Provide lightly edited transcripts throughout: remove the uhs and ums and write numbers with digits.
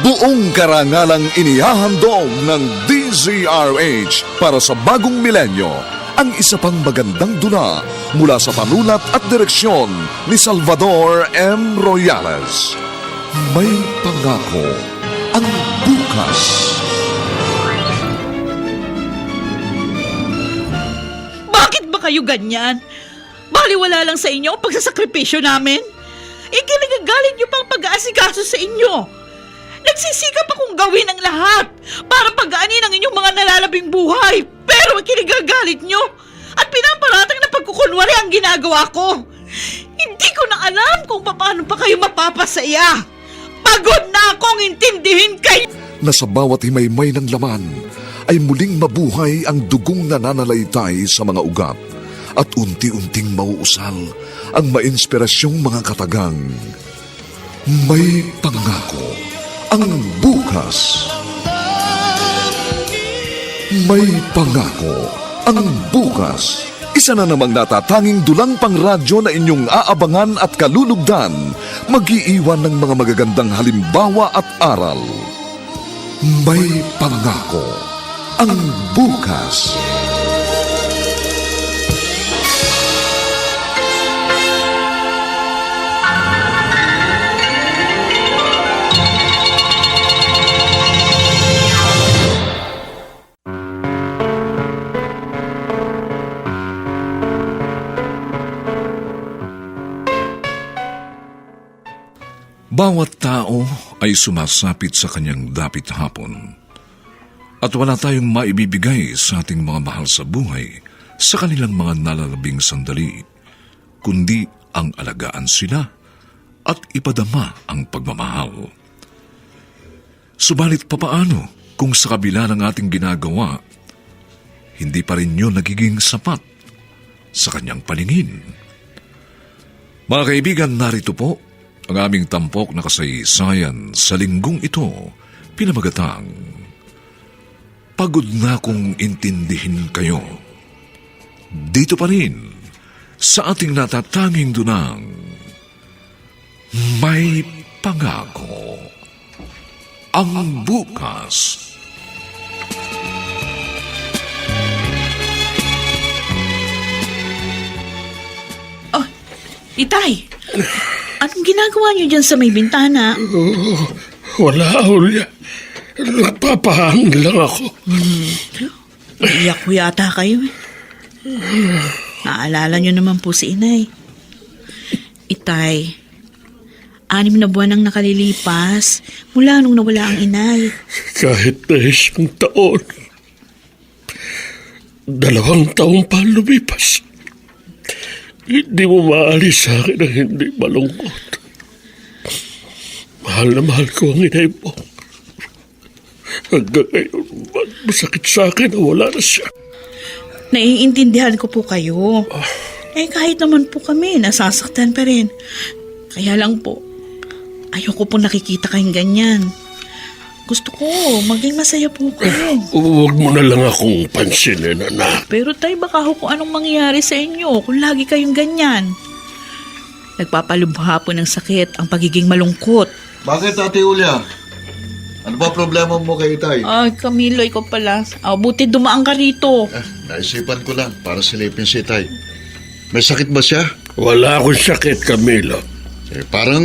Buong karangalang inihahandog ng DZRH para sa bagong milenyo ang isa pang magandang dula mula sa panulat at direksyon ni Salvador M. Royales. May pangako ang bukas. Bakit ba kayo ganyan? Baliwala lang sa inyo ang pagsasakripisyo namin? Ikinagagalit niyo pang pag-aasikaso sa inyo. Nagsisikap akong gawin ang lahat para pagaanin ang inyong mga nalalabing buhay. Pero ikinagagalit niyo at pinaparatang na pagkukunwari ang ginagawa ko. Hindi ko na alam kung paano pa kayo mapapasaya. Pagod na akong intindihin kayo. Na sa bawat himaymay ng laman ay muling mabuhay ang dugong nananalaytay sa mga ugat at unti-unting mauusal ang mainspirasyong mga katagang. May pangako ang bukas. May pangako ang bukas. Isa na namang natatanging dulang pangradyo na inyong aabangan at kalulugdan, mag-iiwan ng mga magagandang halimbawa at aral. May pangako ang bukas. Bawat tao ay sumasapit sa kanyang dapit hapon at wala tayong maibibigay sa ating mga mahal sa buhay sa kanilang mga nalalabing sandali, kundi ang alagaan sila at ipadama ang pagmamahal. Subalit papaano kung sa kabila ng ating ginagawa, hindi pa rin yun nagiging sapat sa kanyang paningin? Mga kaibigan, narito po ang aming tampok na kasaysayan sa linggong ito, pinamagatang Pagod na kong intindihin kayo. Dito pa rin sa ating natatanging dunang May Pangako ang bukas. Oh, Itay! Anong ginagawa niyo dyan sa may bintana? Wala, Julia. Nagpapahangin lang ako. Iyak ko yata kayo eh. Naalala niyo naman po si Inay. Itay, 6 na buwan ang nakalilipas mula nung nawala ang Inay. Kahit na 1 taon, 2 taon pa lumipas. Hindi mo maalis sa akin ang hindi malungkot. Mahal na mahal ko ang inay mo. Hanggang ngayon, masakit sa akin na wala na siya. Naiintindihan ko po kayo. Kahit naman po kami, nasasaktan pa rin. Kaya lang po, ayoko po nakikita kayong ganyan. Gusto ko, maging masaya po kayo. Huwag mo na lang akong pansinin, anak. Pero tay, baka kung anong mangyayari sa inyo kung lagi kayong ganyan. Nagpapalubha po ng sakit ang pagiging malungkot. Bakit, Ate Julia? Ano ba problema mo kay Itay? Ay, Camilo, ikaw pala. Buti dumaan ka rito. Naisipan ko lang para silipin si Itay. May sakit ba siya? Wala akong sakit, Camilo. Parang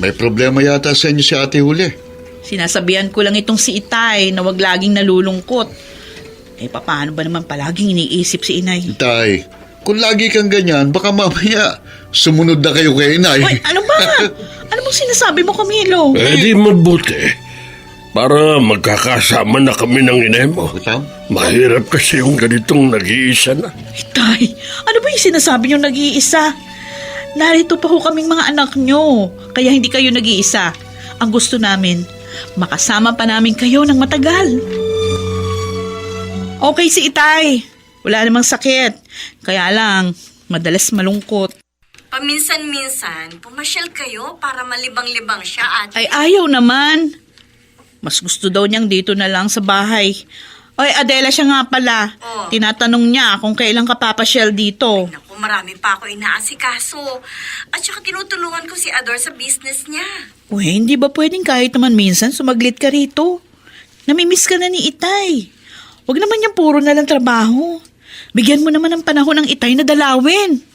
may problema yata sa inyo si Ate Julia. Sinasabihan ko lang itong si Itay na wag laging nalulungkot. Paano ba naman palaging iniisip si Inay? Itay, kung lagi kang ganyan, baka mamaya sumunod na kayo kay Inay. Ay, ano ba? Ano bang sinasabi mo, Camilo? Di mabuti. Para magkakasama na kami ng inay mo. Mahirap kasi yung ganitong nag-iisa na. Itay, ano ba yung sinasabi niyo nag-iisa? Narito pa ho kaming mga anak niyo, kaya hindi kayo nag-iisa. Ang gusto namin, makasama pa namin kayo ng matagal. Okay si Itay. Wala namang sakit. Kaya lang, madalas malungkot. Paminsan-minsan, pumasyal kayo para malibang-libang siya at... Ay, ayaw naman. Mas gusto daw niyang dito na lang sa bahay. Oy, Adela siya nga pala. Oh. Tinatanong niya kung kailan ka papasyal dito. Naku, marami pa ako inaasikaso. At saka tinutulungan ko si Ador sa business niya. Uy, hindi ba pwedeng kahit naman minsan sumaglit ka rito? Namimiss ka na ni Itay. Huwag naman yung puro na lang trabaho. Bigyan mo naman ng panahon ng Itay na dalawin.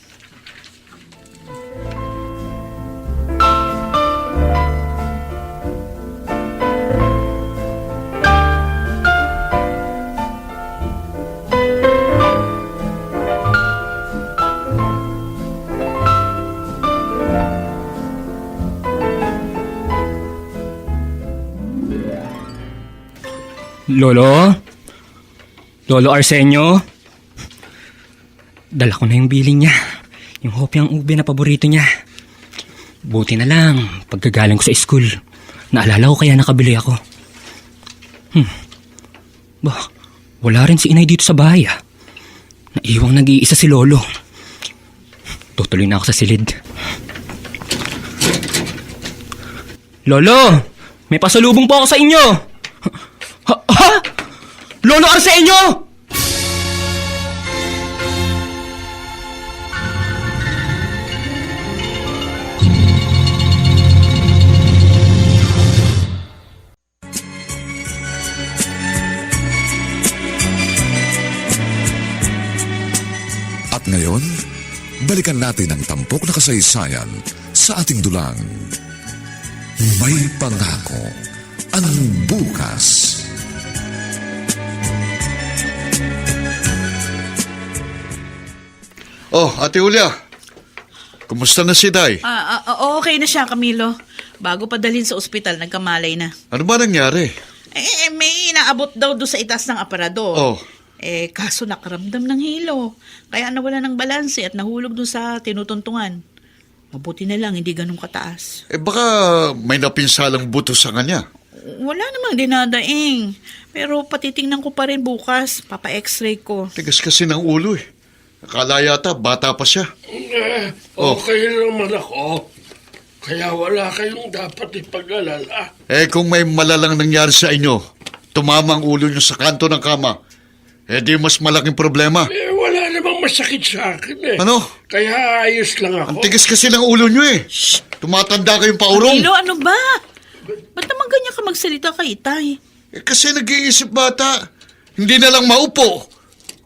Lolo? Lolo Arsenio? Dala ko na yung bilin niya. Yung hopyang ube na paborito niya. Buti na lang, pagkagaling ko sa school, naalala ko kaya nakabili ako. Wala rin si inay dito sa bahay ah. Naiwang nag-iisa si Lolo. Tutuloy na ako sa silid. Lolo! May pasalubong po ako sa inyo! Ha? Lolo Arsenio! At ngayon, balikan natin ang tampok na kasaysayan sa ating dulang. May pangako ang bukas. Oh, Ate Julia. Kumusta na si Day? Okay na siya, Camilo. Bago pa dalhin sa ospital, nagkamalay na. Ano ba nangyari? May inaabot daw doon sa itas ng aparador. Oh. Kaso nakaramdam ng hilo. Kaya nawala ng balanse at nahulog doon sa tinutuntungan. Mabuti na lang, hindi ganun kataas. Baka may napinsalang buto sa kanya. Wala namang dinadaing. Pero patitingnan ko pa rin bukas. Papa-x-ray ko. Tigas kasi ng ulo eh. Akala yata, bata pa siya. Okay naman ako. Kaya wala kayong dapat ipag-alala. Kung may malalang nangyari sa inyo, tumama ang ulo niyo sa kanto ng kama, di mas malaking problema. Wala namang masakit sa akin eh. Ano? Kaya ayos lang ako. Ang tigas kasi ng ulo niyo eh. Tumatanda kayong paurong. Camilo, ano ba? Ba't naman ganyan ka magsalita kay Itay? Kasi nag-iisip bata, hindi na lang maupo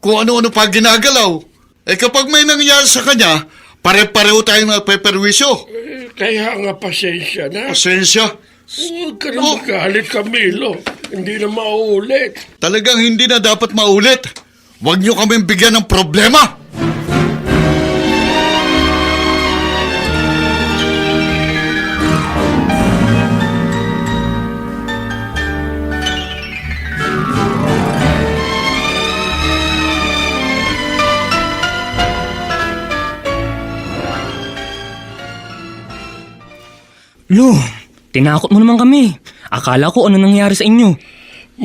kung ano-ano pa ginagalaw. Kapag may nangyari sa kanya, pare-pareho tayong napeperwisyo. Kaya nga pasensya na. Pasensya. Huwag ka na magalit, Camilo. Hindi na mauulit. Talagang hindi na dapat maulit. Huwag niyo kaming bigyan ng problema. Lo, tinakot mo naman kami. Akala ko ano nangyari sa inyo.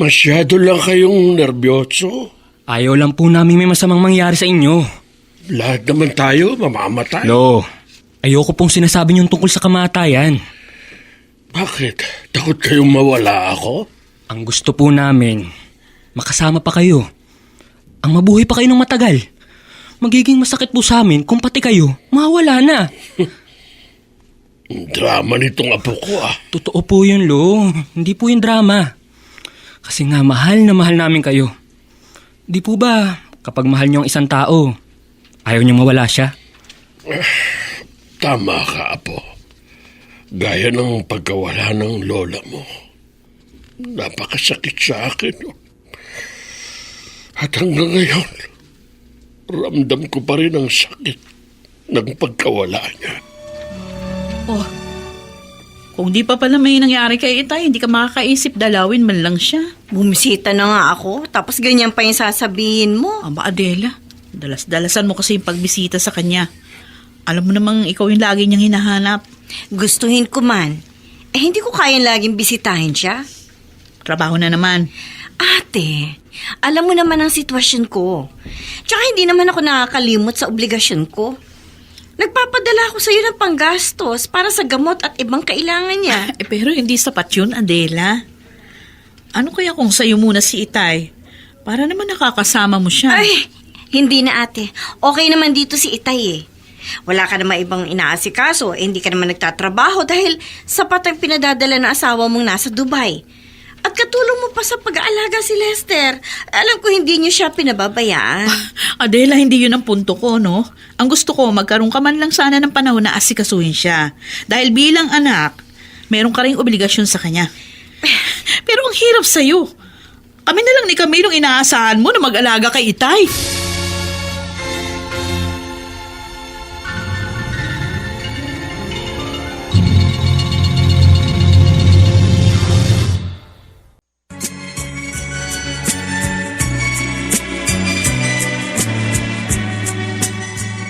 Masyado lang kayong nervyoso. Ayaw lang po namin may masamang mangyari sa inyo. Lahat naman tayo mamamatay. Lo, ayoko pong sinasabi niyong tungkol sa kamatayan. Bakit? Takot kayong mawala ako? Ang gusto po namin, makasama pa kayo. Ang mabuhay pa kayo ng matagal. Magiging masakit po sa amin kung pati kayo mawala na. Drama nitong apo ko ah. Totoo po yun, Lo. Hindi po yung drama. Kasi nga mahal na mahal namin kayo. Di po ba, kapag mahal niyo ang isang tao, ayaw niyong mawala siya? Tama ka, apo. Gaya ng pagkawala ng lola mo. Napakasakit sa akin. At hanggang ngayon, ramdam ko pa rin ang sakit ng pagkawala niya. Oh, kung di pa pala may nangyari kay Itay, hindi ka makakaisip dalawin man lang siya. Bumisita na nga ako, tapos ganyan pa yung sasabihin mo. Aba, Adela, dalas-dalasan mo kasi yung pagbisita sa kanya. Alam mo namang ikaw yung lagi niyang hinahanap. Gustuhin ko man. Hindi ko kayang laging bisitahin siya. Trabaho na naman. Ate, alam mo naman ang sitwasyon ko. Tsaka hindi naman ako nakakalimot sa obligasyon ko. Nagpapadala ako sa iyo ng panggastos para sa gamot at ibang kailangan niya. Pero hindi sapat yun, Adela. Ano kaya kung sa'yo muna si Itay? Para naman nakakasama mo siya. Ay, hindi na ate. Okay naman dito si Itay eh. Wala ka naman ibang inaasikaso, hindi ka naman nagtatrabaho dahil sapat ang pinadadala ng asawa mong nasa Dubai. At katulong mo pa sa pag-aalaga si Lester. Alam ko hindi niyo siya pinababayaan. Adela, hindi yun ang punto ko, no? Ang gusto ko, magkaroon ka man lang sana ng panahon na asikasuhin siya. Dahil bilang anak, meron ka rin obligasyon sa kanya. Pero ang hirap sa'yo. Kami na lang ni Camilo inaasahan mo na mag-alaga kay Itay.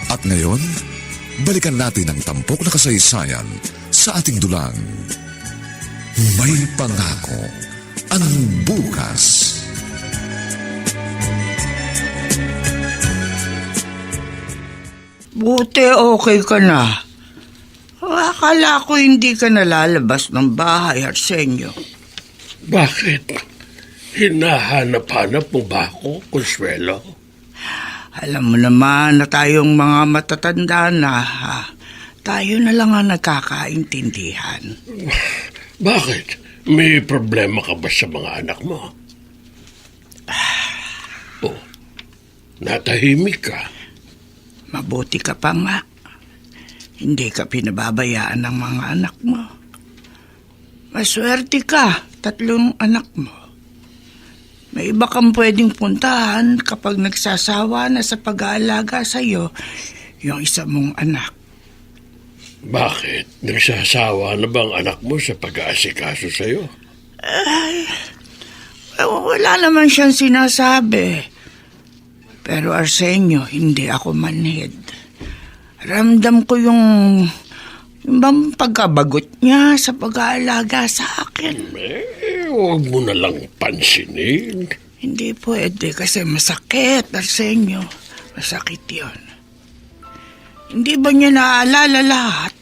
At ngayon, balikan natin ang tampok na kasaysayan sa ating dulang. May pangako ang bukas. Buti okay ka na. Akala ko hindi ka nalalabas ng bahay, Arsenio. Bakit? Hinahanap-hanap mo ba ako, Consuelo? Alam mo naman na tayong mga matatanda na, tayo na lang ang nagkakaintindihan. Bakit? May problema ka ba sa mga anak mo? Oh, natahimik ka. Mabuti ka pa nga. Hindi ka pinababayaan ng mga anak mo. Maswerte ka, 3 anak mo. May iba kang pwedeng puntahan kapag nagsasawa na sa pag-aalaga sa'yo yung isa mong anak. Bakit? Nagsasawa na bang anak mo sa pag-aasikaso sa'yo? Wala naman siyang sinasabi. Pero Arsenio, hindi ako manhid. Ramdam ko yung bang pagkabagot niya sa pag-aalaga sa akin. Huwag mo na lang pansinin. Hindi pwede kasi masakit, Arsenio. Masakit yun. Hindi ba niya naalala lahat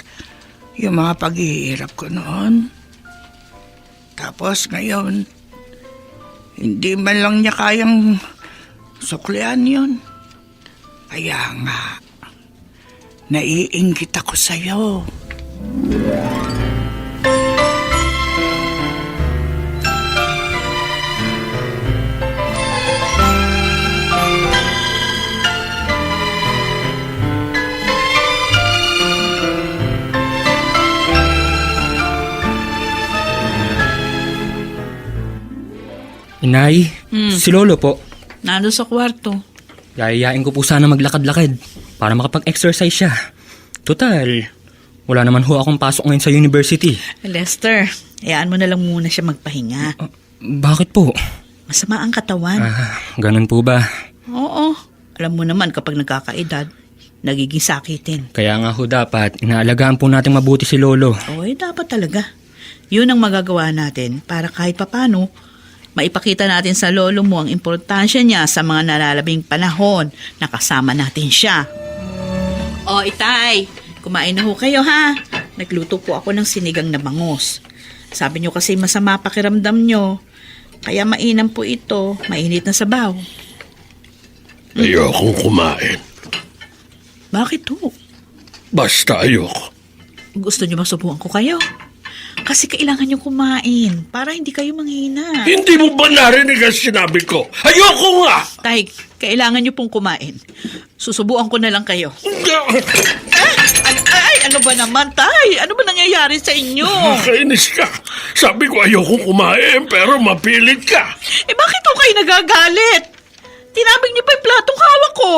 yung mga paghihirap ko noon? Tapos ngayon, hindi man lang niya kayang suklian yun. Kaya nga, naiinggit ako sa'yo. Inay, si Lolo po. Nandun sa kwarto. Yayayain ko po sana maglakad-lakad para makapag-exercise siya. Total, wala naman ho akong pasok ngayon sa university. Lester, hayaan mo na lang muna siya magpahinga. Bakit po? Masama ang katawan. Ganun po ba? Oo. Alam mo naman kapag nagkakaedad, nagiging sakitin. Kaya nga ho dapat, inaalagaan po natin mabuti si Lolo. Oy, dapat talaga. Yun ang magagawa natin para kahit papano, maipakita natin sa lolo mo ang importansya niya sa mga nalalabing panahon na kasama natin siya. O, Itay, kumain na ho kayo ha. Nagluto po ako ng sinigang na bangus. Sabi niyo kasi masama pakiramdam niyo. Kaya mainam po ito, mainit na sabaw. Ayokong kumain. Bakit ho? Basta ayoko. Gusto niyo masubukan ko kayo? Kasi kailangan niyo kumain para hindi kayo manghina. Hindi mo ba narinig ang sinabi ko? Ayoko nga! Tay, kailangan niyo pong kumain. Susubuan ko na lang kayo. Ano ba naman, Tay? Ano ba nangyayari sa inyo? Kainis ka. Sabi ko ayokong kumain pero mapilit ka. Bakit ho kayo nagagalit? Tinabig niyo pa yung platong hawak ko.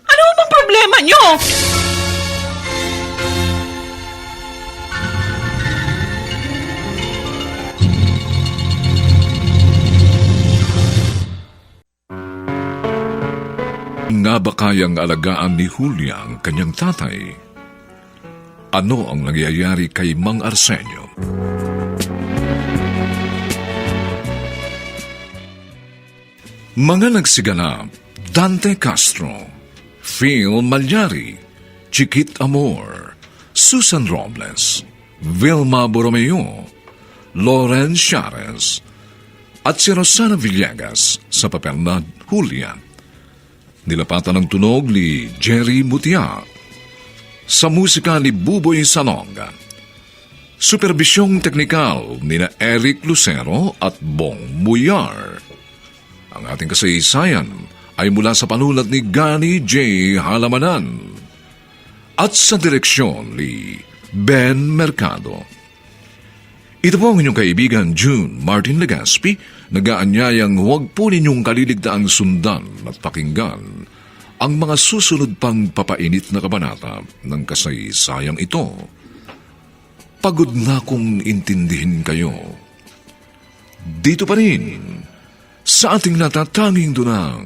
Ano bang problema niyo? Nga ba kayang alagaan ni Julia ang kanyang tatay? Ano ang nangyayari kay Mang Arsenio? Mga nagsiganap, Dante Castro, Phil Malyari, Chiquit Amor, Susan Robles, Vilma Borromeo, Lauren Shares, at si Rosana Villegas sa papel na Julia. Nilapatan ng tunog ni Jerry Mutia. Sa musika ni Buboy Salonga. Superbisyong teknikal ni na Eric Lucero at Bong Muyar. Ang ating kasaysayan ay mula sa panulat ni Gani J. Halamanan at sa direksyon ni Ben Mercado. Ito po ang inyong kaibigan June Martin Legaspi, nag-aanyayang huwag po ninyong kaliligtaang sundan at pakinggan ang mga susunod pang papainit na kabanata ng kasaysayang ito. Pagod na kong intindihin kayo. Dito pa rin, sa ating natatanging dunang,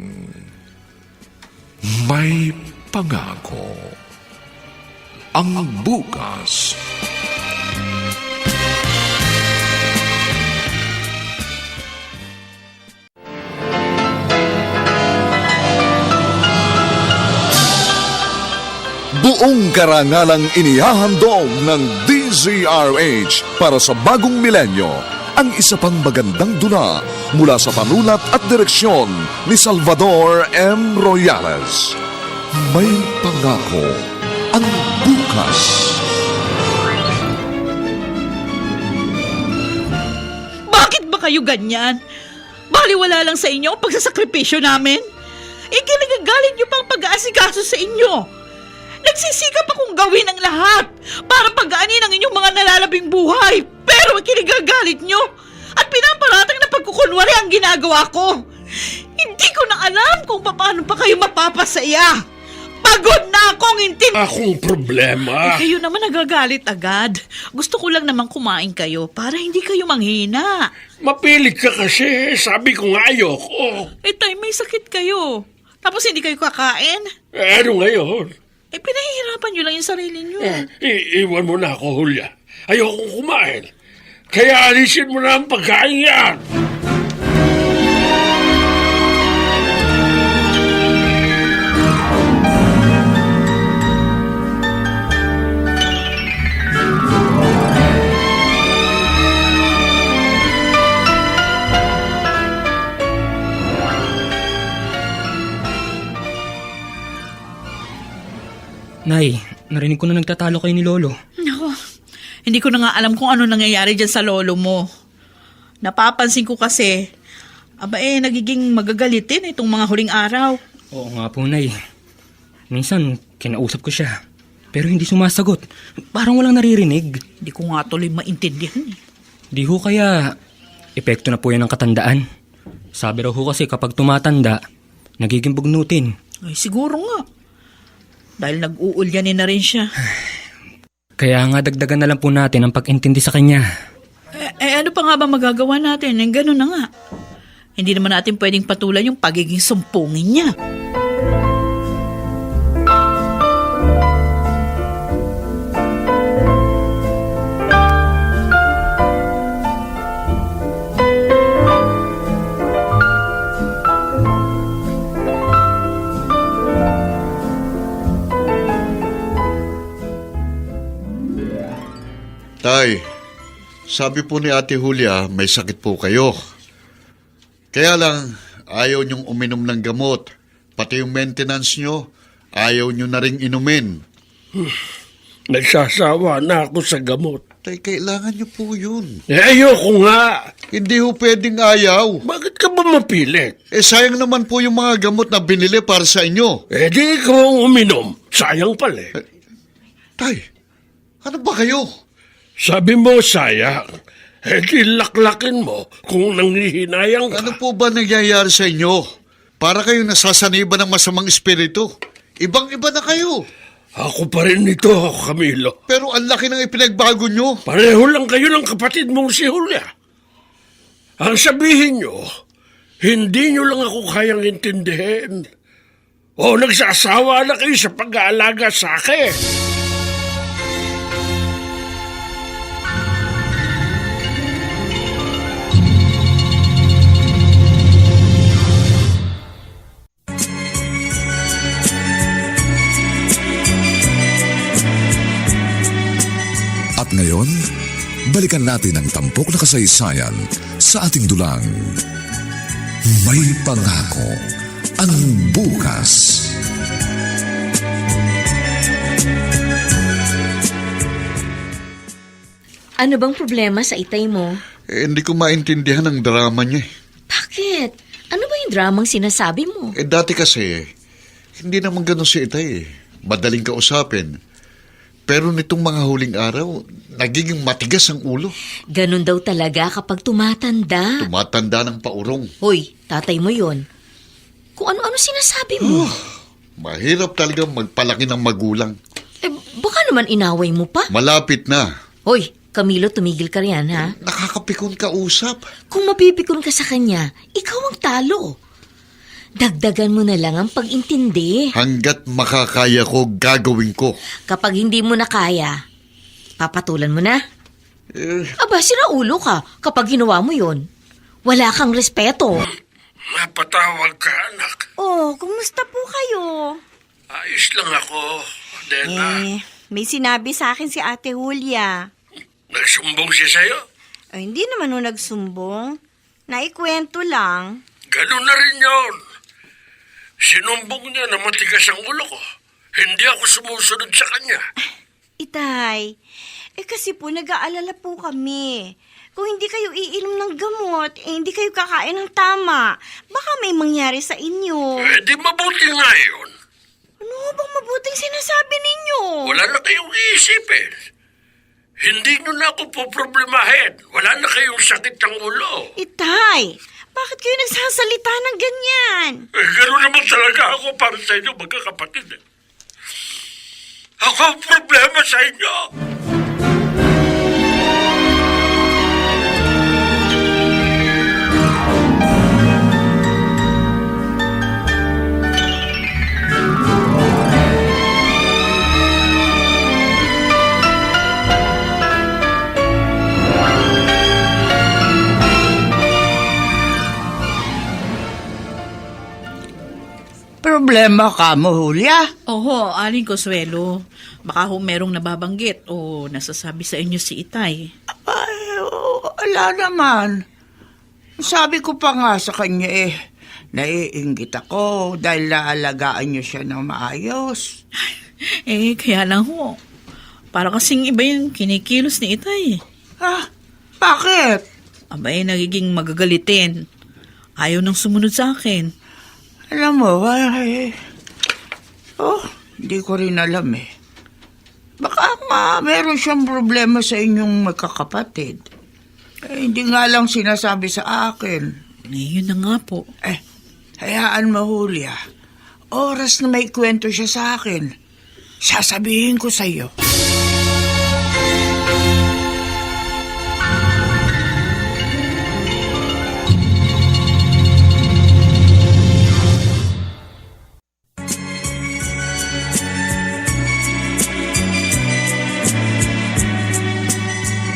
may pangako. Ang bukas. Buong karangalang inihahandog ng DZRH para sa bagong milenyo ang isa pang magandang dula mula sa panulat at direksyon ni Salvador M. Royales. May pangako ang bukas. Bakit ba kayo ganyan? Baliwala lang sa inyo ang pagsasakripisyo namin? Ikinagagalit niyo pang pag-aasikaso sa inyo. Nagsisikap akong gawin ang lahat para pagaanin ang inyong mga nalalabing buhay. Pero kinagagalit nyo at pinaparatang na pagkukunwari ang ginagawa ko. Hindi ko na alam kung paano pa kayo mapapasaya. Pagod na akong Akong problema. Kayo naman nagagalit agad. Gusto ko lang naman kumain kayo para hindi kayo manghina. Mapilit ka kasi. Sabi ko nga ayoko. Tay, may sakit kayo. Tapos hindi kayo kakain. Ano ngayon? Pinahihirapan nyo lang yung sarili nyo. Iwan mo na ako, Julia. Ayoko kumain. Kaya alisin mo na ang pagkain yan. Nay, narinig ko na nagtatalo kayo ni Lolo. Ako, hindi ko na nga alam kung ano nangyayari dyan sa lolo mo. Napapansin ko kasi, nagiging magagalitin itong mga huling araw. Oo nga po, Nay. Minsan, kinausap ko siya. Pero hindi sumasagot. Parang walang naririnig. Hindi ko nga tuloy maintindihan. Di ho kaya, epekto na po yan ng katandaan. Sabi raw ho kasi kapag tumatanda, nagiging bugnutin. Ay, siguro nga. Dahil nag-uulyanin na rin siya. Kaya nga dagdagan na lang po natin ang pag-intindi sa kanya. Ano pa nga ba magagawa natin? Ganun na nga. Hindi naman natin pwedeng patulan yung pagiging sumpungin niya. Tay, sabi po ni Ate Julia, may sakit po kayo. Kaya lang, ayaw niyong uminom ng gamot. Pati yung maintenance niyo, ayaw niyo na ring inumin. Nagsasawa na ako sa gamot. Tay, kailangan niyo po yun. Ayoko nga. Hindi ho pwedeng ayaw. Bakit ka ba mapilit? Sayang naman po yung mga gamot na binili para sa inyo. Di ikaw ang uminom. Sayang pala. Tay, ano ba kayo? Sabi mo sayang. Di laklakin mo kung nanghihinayang ka. Ano po ba nangyayari sa inyo? Para kayong nasasaniba ng masamang espiritu. Ibang-iba na kayo. Ako pa rin ito, Camilo. Pero ang laki ng ipinagbago nyo. Pareho lang kayo ng kapatid mong si Julia. Ang sabihin nyo, hindi nyo lang ako kayang intindihin. O nagsasawa na kayo sa pag-aalaga sa akin. At ngayon, balikan natin ang tampok na kasaysayan sa ating dulang. May pangako ang bukas. Ano bang problema sa itay mo? Hindi ko maintindihan ang drama niya. Bakit? Ano ba yung dramang sinasabi mo? Dati kasi, hindi naman ganun si Itay eh. Madaling kausapin. Pero nitong mga huling araw, nagiging matigas ang ulo. Ganun daw talaga kapag tumatanda. Tumatanda ng paurong. Hoy, tatay mo yon. Kung ano-ano sinasabi mo. Mahirap talaga magpalaki ng magulang. Baka naman inaway mo pa. Malapit na. Hoy, Camilo, tumigil ka riyan, ha? Nakakapikon ka usap. Kung mapipikon ka sa kanya, ikaw ang talo. Dagdagan mo na lang ang pag-intindi. Hanggat makakaya ko, gagawin ko. Kapag hindi mo na kaya, papatulan mo na. Aba, sira ulo ka kapag ginawa mo yon. Wala kang respeto. Mapatawag ka, anak. Oh, kumusta po kayo? Ayos lang ako, Adela. May sinabi sa akin si Ate Julia. Nagsumbong siya sa'yo? Hindi naman ho nagsumbong. Naikwento lang. Ganun na rin yun. Sinumbong niya na matigas ang ulo ko. Hindi ako sumusunod sa kanya. Itay, kasi po nag-aalala po kami. Kung hindi kayo iinom ng gamot, hindi kayo kakain ng tama, baka may mangyari sa inyo. Di mabuti nga yun. Ano bang mabuting sinasabi ninyo? Wala na kayong iisipin. Hindi nyo na ako poproblemahin. Wala na kayong sakit ng ulo. Itay, bakit kayo nagsasalita ng ganyan? Gano'n naman talaga ako para sa inyo, magkakapatid. Ako ang problema sa inyo. Problema ka mo, Julia? Oho, Aling Consuelo. Baka ho merong nababanggit o nasasabi sa inyo si Itay. Ay, wala naman. Sabi ko pa nga sa kanya naiinggit ako dahil naalagaan niyo siya ng maayos. Kaya lang ho. Para kasing iba yung kinikilos ni Itay. Bakit? Abay, nagiging magagalitin. Ayaw nang sumunod sa akin. Alam mo, hindi ko rin alam eh. Baka nga meron siyang problema sa inyong magkakapatid. Hindi nga lang sinasabi sa akin. Yun na nga po. Hayaan mo, Julia. Oras na may kwento siya sa akin, sasabihin ko sa iyo.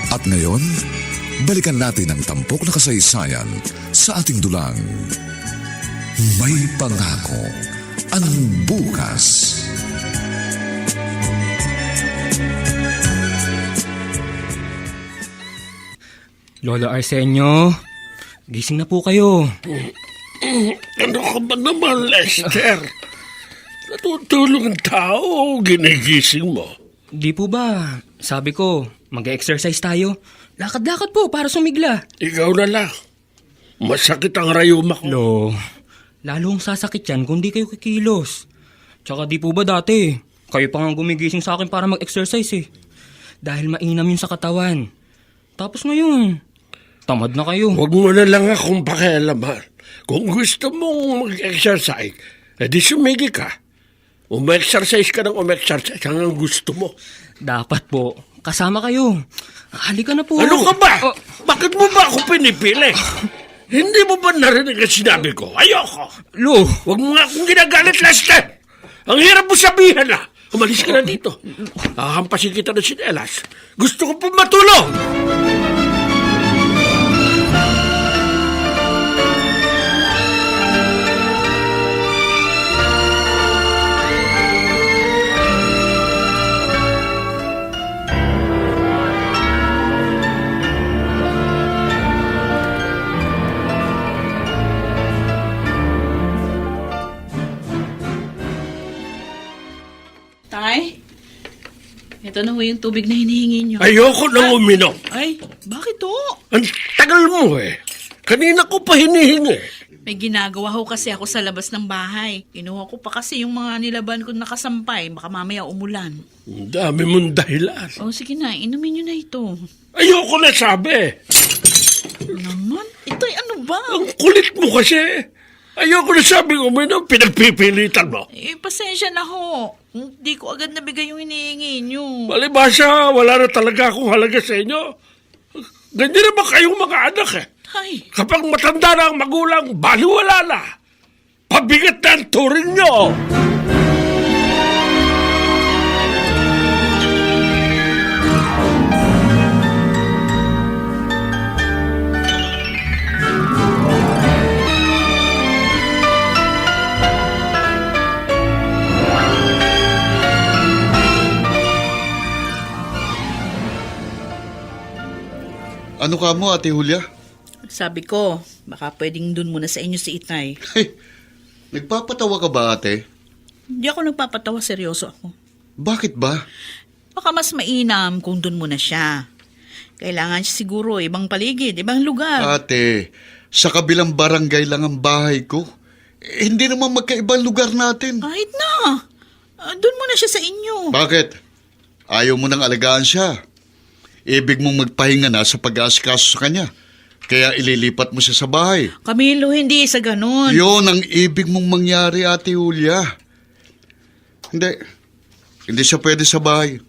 At ngayon, balikan natin ang tampok na kasaysayan sa ating dulang. May pangako ang bukas. Lolo Arsenio, gising na po kayo. Ano ka ba naman, Lester? Natutulog ang tao, ginigising mo. Di po ba? Sabi ko, mag-exercise tayo. Lakad-lakad po para sumigla. Ikaw na lang. Masakit ang rayuma ko. Lo, lalong sasakit yan kung di kayo kikilos. Tsaka di po ba dati, kayo pa nga gumigising sa akin para mag-exercise eh. Dahil mainam yun sa katawan. Tapos ngayon, tamad na kayo. Huwag mo na lang akong pakialaman. Kung gusto mong mag-exercise, edi sumigi ka. Umexercise ka ng umexercise hanggang gusto mo. Dapat po, kasama kayo. Halika na po. Ano ka ba? Bakit mo ba ako pinipili? Hindi mo ba narinig ang sinabi ko? Ayoko. Lo, Huwag mo nga akong ginagalit, Lester. Ang hirap mo sabihin na. Umalis ka na dito. Hahampasin kita ng sinelas. Gusto ko pa matulog. Ito na ho yung tubig na hinihingi nyo. Ayoko nang uminom. Ay, bakit ho? Ang tagal mo eh. Kanina ko pa hinihingi. May ginagawa ho kasi ako sa labas ng bahay. Kinuha ko pa kasi yung mga nilaban ko nakasampay. Baka mamaya umulan. Ang dami mong dahilan. O sige na, inumin nyo na ito. Ayoko na sabi. Naman? Ito'y ano ba? Ang kulit mo kasi. Ayoko na sabi uminom, pinagpipilitan mo. Eh, pasensya na ho. Hindi ko agad nabigay yung hinihingi nyo. Palibasa, wala na talaga akong halaga sa inyo. Ganyan naman kayong mga anak eh. Ay, Kapag matanda na ang magulang, baliwala na. Pabigat na ang turing nyo. Ano ka mo, Ate Julia? sabi ko, baka pwedeng dun muna sa inyo si Itay. Hey, nagpapatawa ka ba, ate? Hindi ako nagpapatawa, seryoso ako. Bakit ba? Baka mas mainam kung dun muna siya. Kailangan siya siguro ibang paligid, ibang lugar. Ate, sa kabilang barangay lang ang bahay ko. Hindi naman magkaibang lugar natin. Kahit na. Dun muna siya sa inyo. Bakit? Ayaw mo nang alagaan siya. Ibig mong magpahinga na sa pag-aasikaso sa kanya. Kaya ililipat mo siya sa bahay. Camilo, hindi sa ganun. Yun ang ibig mong mangyari, Ate Julia. Hindi. Hindi siya pwede sa bahay.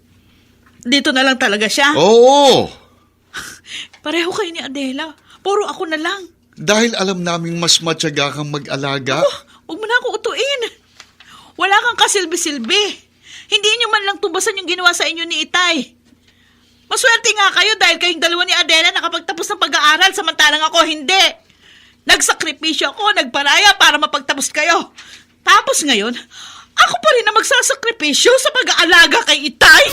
Dito na lang talaga siya. Oo! Pareho kayo ni Adela. Puro ako na lang. Dahil alam naming mas matyaga kang mag-alaga. Huwag mo na ako utuin. Wala kang kasilbi-silbi. Hindi niyo man lang tubasan yung ginawa sa inyo ni Itay. Maswerte nga kayo dahil kayong dalawa ni Adela nakapagtapos ng pag-aaral samantalang ako hindi. Nagsakripisyo ako, nagparaya para mapagtapos kayo. Tapos ngayon, ako pa rin na magsasakripisyo sa pag-aalaga kay Itay.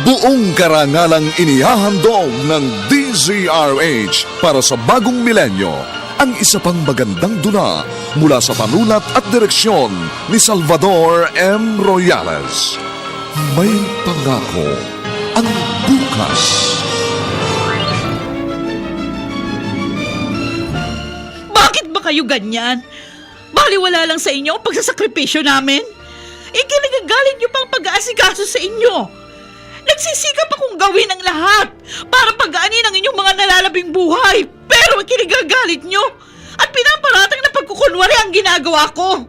Buong karangalang inihahandog ng DZRH para sa bagong milenyo ang isa pang magandang dula mula sa panulat at direksyon ni Salvador M. Royales. May pangako ang bukas. Bakit ba kayo ganyan? Baliwala lang sa inyo ang pagsasakripisyo namin? Ikinagagalit niyo pang pag-aasikaso sa inyo. Nagsisikap akong gawin ang lahat para pagaanin ang inyong mga nalalabing buhay. Pero ikinagagalit niyo at pinaparatang na pagkukunwari ang ginagawa ko.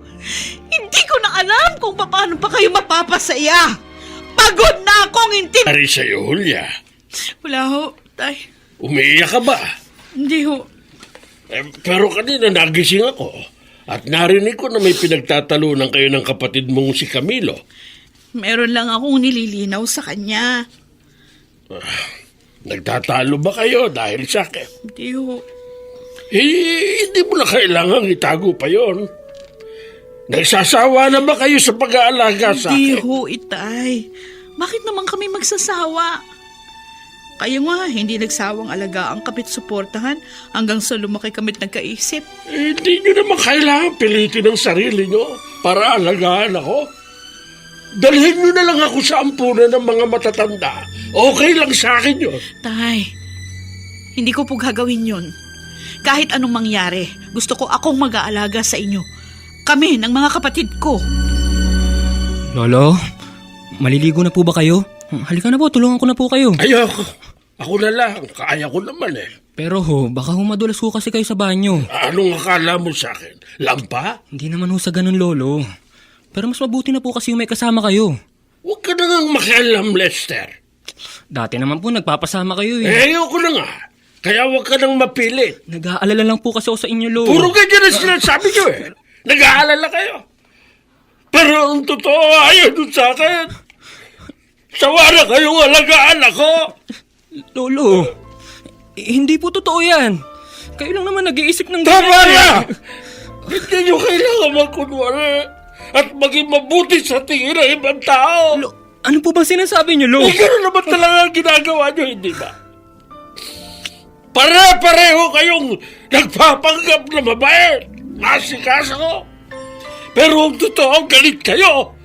Hindi ko na alam kung paano pa kayo mapapasaya. Pagod na akong Ari sa'yo, Julia. Wala ho, Tay. Umiiyak ka ba? Hindi ho. Pero kanina nagising ako at narinig ko na may pinagtatalunan kayo ng kapatid mong si Camilo. Meron lang akong nililinaw sa kanya. Nagtatalo ba kayo dahil sa akin? Hindi ho. Hindi mo na kailangang itago pa yon. Nagsasawa na ba kayo sa pag-aalaga sa Hindi akin? ho, Itay. Bakit naman kami magsasawa? Kayo nga, hindi nagsawang alagaan kapit suportahan hanggang sa lumaki kami't nagkaisip. Hindi nyo naman kailangan pilitin ang sarili nyo para alagaan ako. Dalhin nyo na lang ako sa ampunan ng mga matatanda. Okay lang sa akin yun. Tay, hindi ko po gagawin yun. Kahit anong mangyari, gusto ko akong mag-aalaga sa inyo. Kami ng mga kapatid ko. Lolo, maliligo na po ba kayo? Halika na po, tulungan ko na po kayo. Ayoko. Ako na lang. Kaya ko naman eh. Pero baka madulas ho kasi kayo sa banyo. Anong akala mo sa akin? Lampa? Hindi naman ho sa ganun, Lolo. Pero mas mabuti na po kasi yung may kasama kayo. Huwag ka na ngang makialam, Lester. Dati naman po nagpapasama kayo Ayoko na nga. Kaya huwag ka nang mapilit. Nag-aalala lang po kasi ako sa inyo, Lolo. Puro ganyan ang sinasabi nyo eh. Nag-aalala kayo. Pero ang totoo, ayaw dun sa akin. Sawa na kayong alagaan ako. Lolo, hindi po totoo yan. Kayo lang naman nag-iisip ng Tama na! Hindi nyo kailangan magkunwari at maging mabuti sa tingin ng ibang tao. Ano po bang sinasabi niyo, Lo? Eh, gano'n naman talaga ang ginagawa nyo, hindi ba? Pare-pareho kayong nagpapanggap na mabait. Nasikaso ko. Pero ang totoo, galit kayo.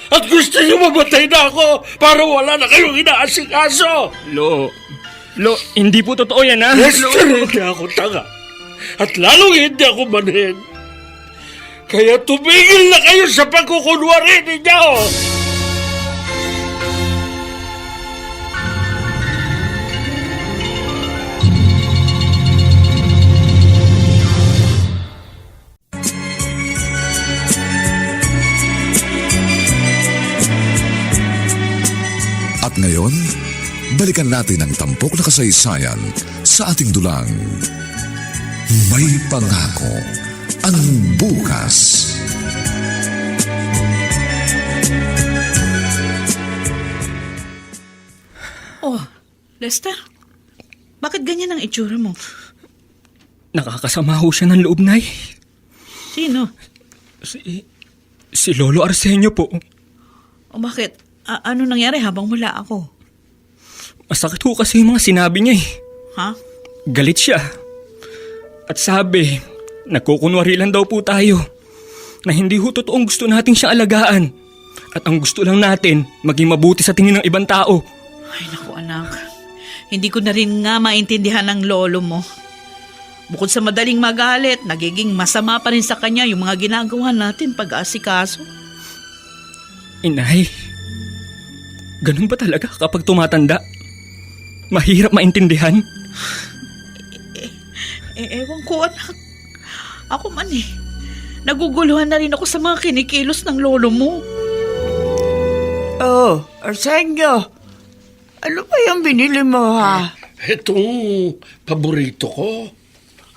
At gusto nyo mamatay na ako para wala na kayong inaasikaso. Lo, hindi po totoo yan, ha? Lester, hindi ako tanga. At lalong hindi ako manhin. Kaya tumigil na kayo sa pagkukunwari ninyo. At ngayon, balikan natin ang tampok na kasaysayan sa ating dulang. May pangako ang bukas. Oh, Lester, bakit ganyan ang itsura mo? Nakakasama ho siya ng loob, Nay. Sino? Si Lolo Arsenio po. O bakit? Ano nangyari habang wala ako? Masakit ho kasi yung mga sinabi niya eh. Ha? Galit siya. At sabi, nagkukunwari lang daw po tayo. Na hindi ho totoong gusto nating siyang alagaan. At ang gusto lang natin, maging mabuti sa tingin ng ibang tao. Ay naku anak, hindi ko na rin nga maintindihan ng lolo mo. Bukod sa madaling magalit, nagiging masama pa rin sa kanya yung mga ginagawa natin pag-aasikaso. Inay, ganun ba talaga kapag tumatanda? Mahirap maintindihan? Ewan ko anak. Ako man eh. Naguguluhan na rin ako sa mga kinikilos ng lolo mo. Oh, Arsenio, ano ba yung binili mo, ha? Itong paborito ko.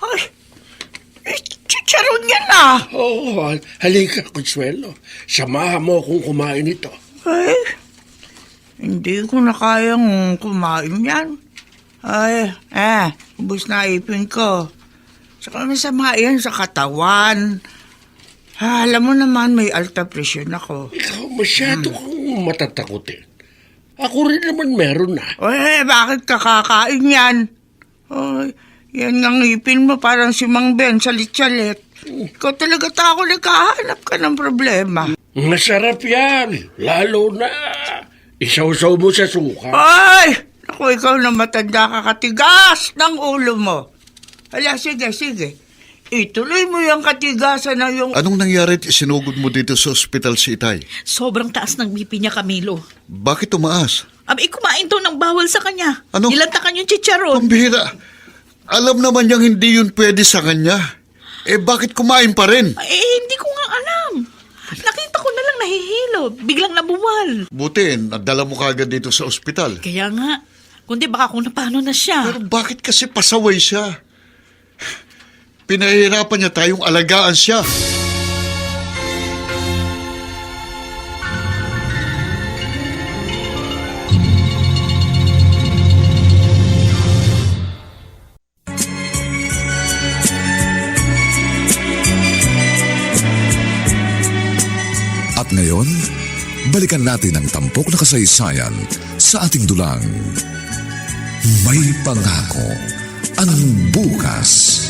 Ay, chicharon yan, ah. Oo, halika, Consuelo. Samahan mo akong kumain ito. Ay, hindi ko na kayang kumain yan. Ay, ubos na ipin ko. Saka masama yan sa katawan. Alam mo naman, may alta presyon ako. Ikaw masyado kang matatakotin. Ako rin naman meron na. Ay, bakit kakakain yan? Ay, yan nga ngipin mo parang si Mang Ben sa litsalit. Ikaw talaga tako nagkahanap ka ng problema. Masarap yan. Lalo na isaw-saw mo sa suka. Ay! Naku, ikaw na matanda ka katigas ng ulo mo. Hala, sige. Ituloy mo yung katigasan na yung... Anong nangyari at sinugod mo dito sa ospital si Itay? Sobrang taas ng BP niya, Camilo. Bakit tumaas? Kumain to ng bawal sa kanya. Ano? Nilantakan yung chicharon. Pambihira. Alam naman niyang hindi yun pwede sa kanya. Bakit kumain pa rin? Hindi ko nga alam. Nakita ko na lang nahihilo. Biglang nabuwal. Buti, nadala mo kagad dito sa ospital. Kaya nga, kundi baka kung napano na siya. Pero bakit kasi pasaway siya? Pinahihirapan niya tayong alagaan siya. At ngayon, balikan natin ang tampok na kasaysayan sa ating dulang. May pangako ang bukas.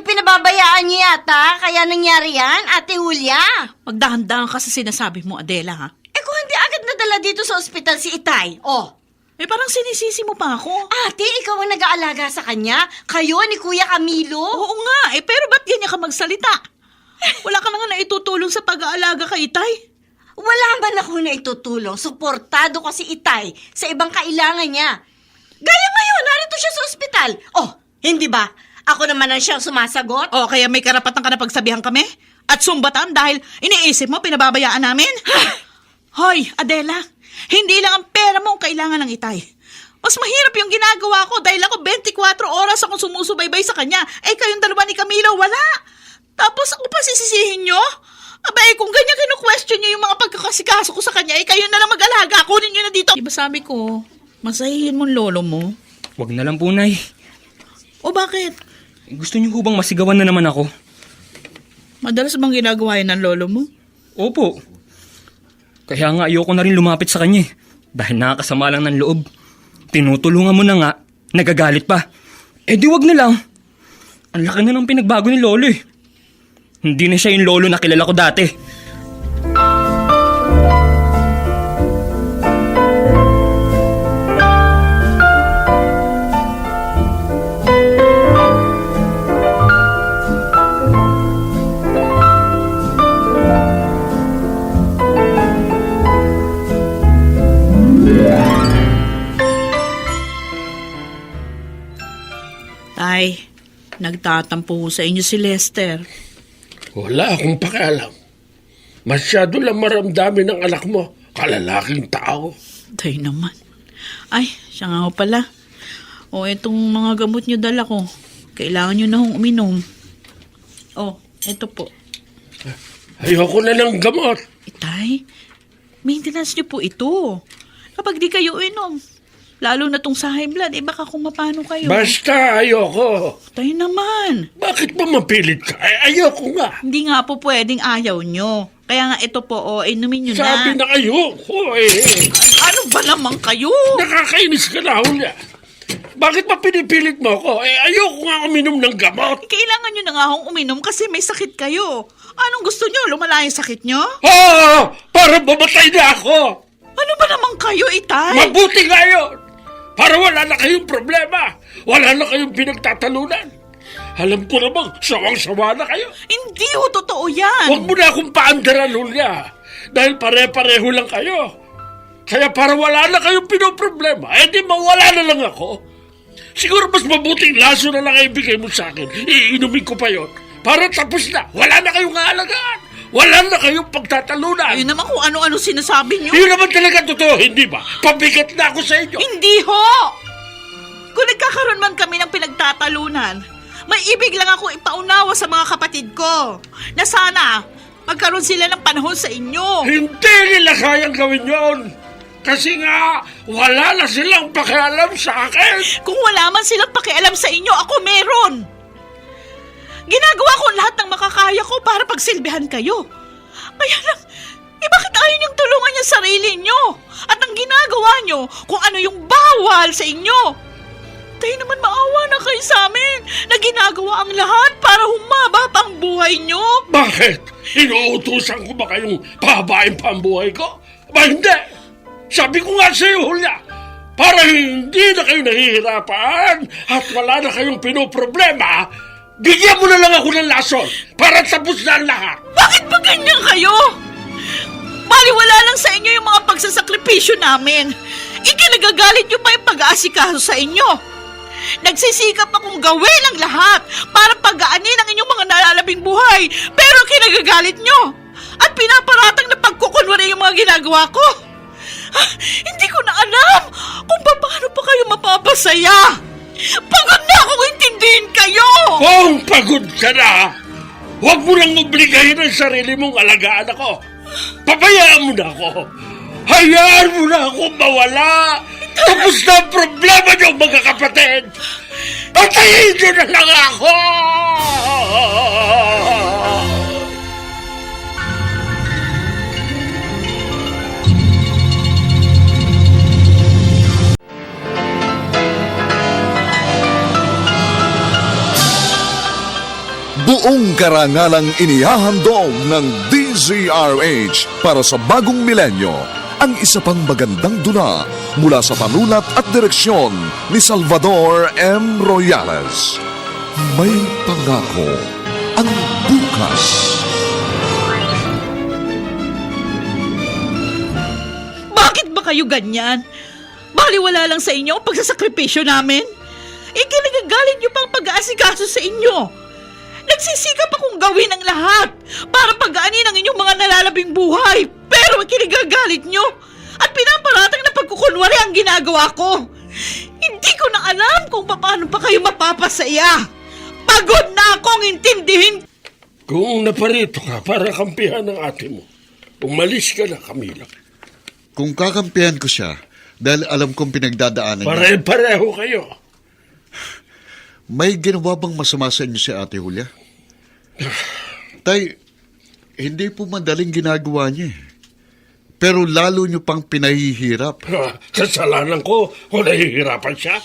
Pinababayaan niya yata, kaya nangyari yan, Ate Julia. Magdahan-dahan ka sa sinasabi mo, Adela, ha? Kung hindi agad nadala dito sa ospital si Itay, Parang sinisisi mo pa ako. Ate, ikaw ang nag-aalaga sa kanya? Kayo ni Kuya Camilo? Oo nga, pero ba't ganyan ka magsalita? Wala ka na nga naitutulong sa pag-aalaga kay Itay. Wala man ako na itutulong. Suportado ko si Itay sa ibang kailangan niya. Gaya ngayon, narito siya sa ospital. Hindi ba? Ako naman ang siyang sumasagot? Kaya may karapatan ka na pagsabihan kami? At sumbatan dahil iniisip mo pinababayaan namin? Hoy, Adela, hindi lang ang pera mo ang kailangan ng Itay. Mas mahirap yung ginagawa ko dahil ako 24 oras akong sumusubaybay sa kanya. Kayong dalawa ni Camilo, wala. Tapos ako pa sisisihin nyo? Kung ganyan kinu-question nyo yung mga pagkakasikaso ko sa kanya, kayo na lang mag-alaga. Kunin nyo na dito. Diba sabi ko, masahihin mo lolo mo? Wag na lang po, Nay. O bakit? Gusto niyo ho bang masigawan na naman ako? Madalas bang ginagawa yan ng lolo mo? Opo. Kaya nga ayoko na rin lumapit sa kanya dahil nakakasama lang ng loob. Tinutulungan mo na nga, nagagalit pa. Eh di wag na lang. Ang laki na ng pinagbago ni lolo eh. Hindi na siya yung lolo na kilala ko dati. Tay, nagtatampo sa inyo si Lester. Wala akong pakialam. Masyado lang maramdamin ng anak mo. Kalalaking tao. Tay naman. Ay, siya nga ho pala. O, itong mga gamot nyo dala ko. Kailangan nyo na hong uminom. O, eto po. Ayoko na ng gamot. Tay, maintenance nyo po ito. Kapag di kayo inom, lalo na tong sa high blood, baka kung mapano kayo. Basta ayoko. Tay naman. Bakit ba mapilit ka? Ayoko nga. Hindi nga po pwedeng ayaw nyo. Kaya nga ito po, inumin nyo Sabi na. na ayoko eh. Ano ba naman kayo? Nakakainis ka na, Hulya. Bakit ba pinipilit mo ko? Ayoko nga uminom ng gamot. Kailangan nyo na nga hong uminom kasi may sakit kayo. Anong gusto nyo? Lumala yung sakit nyo? Para mamatay na ako. Ano ba naman kayo, Itay? Mabuti nga yun. Para wala na kayong problema. Wala na kayong pinagtatalunan. Alam ko namang sawang-sawa na kayo. Hindi ho totoo yan. Huwag mo na akong paandaran, Hulya. Dahil pare-pareho lang kayo. Kaya para wala na kayong pinoproblema, di mawala na lang ako. Siguro mas mabuting laso na lang ibigay mo sa akin. Iinumin ko pa yon. Para tapos na. Wala na kayong aalagaan. Wala na kayong pagtatalunan. Ayun naman kung ano-ano sinasabi nyo. Yun naman talaga totoo, hindi ba? Pabigat na ako sa inyo. Hindi ho! Kung nagkakaroon man kami ng pinagtatalunan, may ibig lang ako ipaunawa sa mga kapatid ko na sana magkaroon sila ng panahon sa inyo. Hindi nila kayang gawin yon. Kasi nga, wala na silang pakialam sa akin. Kung wala man silang pakialam sa inyo, ako meron. Ginagawa ko lahat ng makakaya ko para pagsilbihan kayo. Kaya lang, bakit ayaw niyong tulungan yung sarili niyo? At ang ginagawa niyo, kung ano yung bawal sa inyo. Tayo naman maawa na kayo sa amin na ginagawa ang lahat para humaba pa ang buhay niyo. Bakit? Inuutusan ko ba kayong pahabain pa ang buhay ko? Ba hindi? Sabi ko nga sa iyo, Hulya, para hindi na kayo nahihirapan at wala na kayong pinoproblema, bigyan mo na lang ako ng lason para tapos na ang lahat. Bakit ba ganyan kayo? Baliwala lang sa inyo yung mga pagsasakripisyo namin. Ikinagagalit nyo pa yung pag-aasikaso sa inyo. Nagsisikap akong gawin ang lahat para pagaanin ang inyong mga nalalabing buhay. Pero kinagagalit nyo. At pinaparatang na pagkukunwari yung mga ginagawa ko. Hindi ko na alam kung paano pa kayo mapapasaya. Pagod na akong intindihin kayo! Kung pagod ka na, huwag mo nang obligahin ang sarili mong alagaan ako. Pabayaan mo na ako. Hayaan mo na ako mawala. Tapos na ang problema niyo, mga kapatid. Patayin niyo na lang ako! Buong karangalang inihahandog ng DZRH para sa bagong milenyo ang isa pang magandang dula mula sa panulat at direksyon ni Salvador M. Royales. May pangako ang bukas. Bakit ba kayo ganyan? Baliwala lang sa inyo ang pagsasakripisyo namin? Ikinagagalit nyo pang pag-aasikaso sa inyo. Nagsisikap akong gawin ang lahat para pagaanin ang inyong mga nalalabing buhay. Pero kinagagalit nyo at pinaparatang na pagkukunwari ang ginagawa ko. Hindi ko na alam kung paano pa kayo mapapasaya. Pagod na akong intindihin. Kung naparito ka para kampihan ng ate mo, umalis ka na, Camila. Kung kakampihan ko siya, dahil alam kong pinagdadaanan niya, Pare-pareho kayo. may ginawa bang masama sa inyo si Ate Julia? Tay, hindi po madaling ginagawa niya eh. Pero lalo niyo pang pinahihirap. Kasalanan ko kung nahihirapan siya.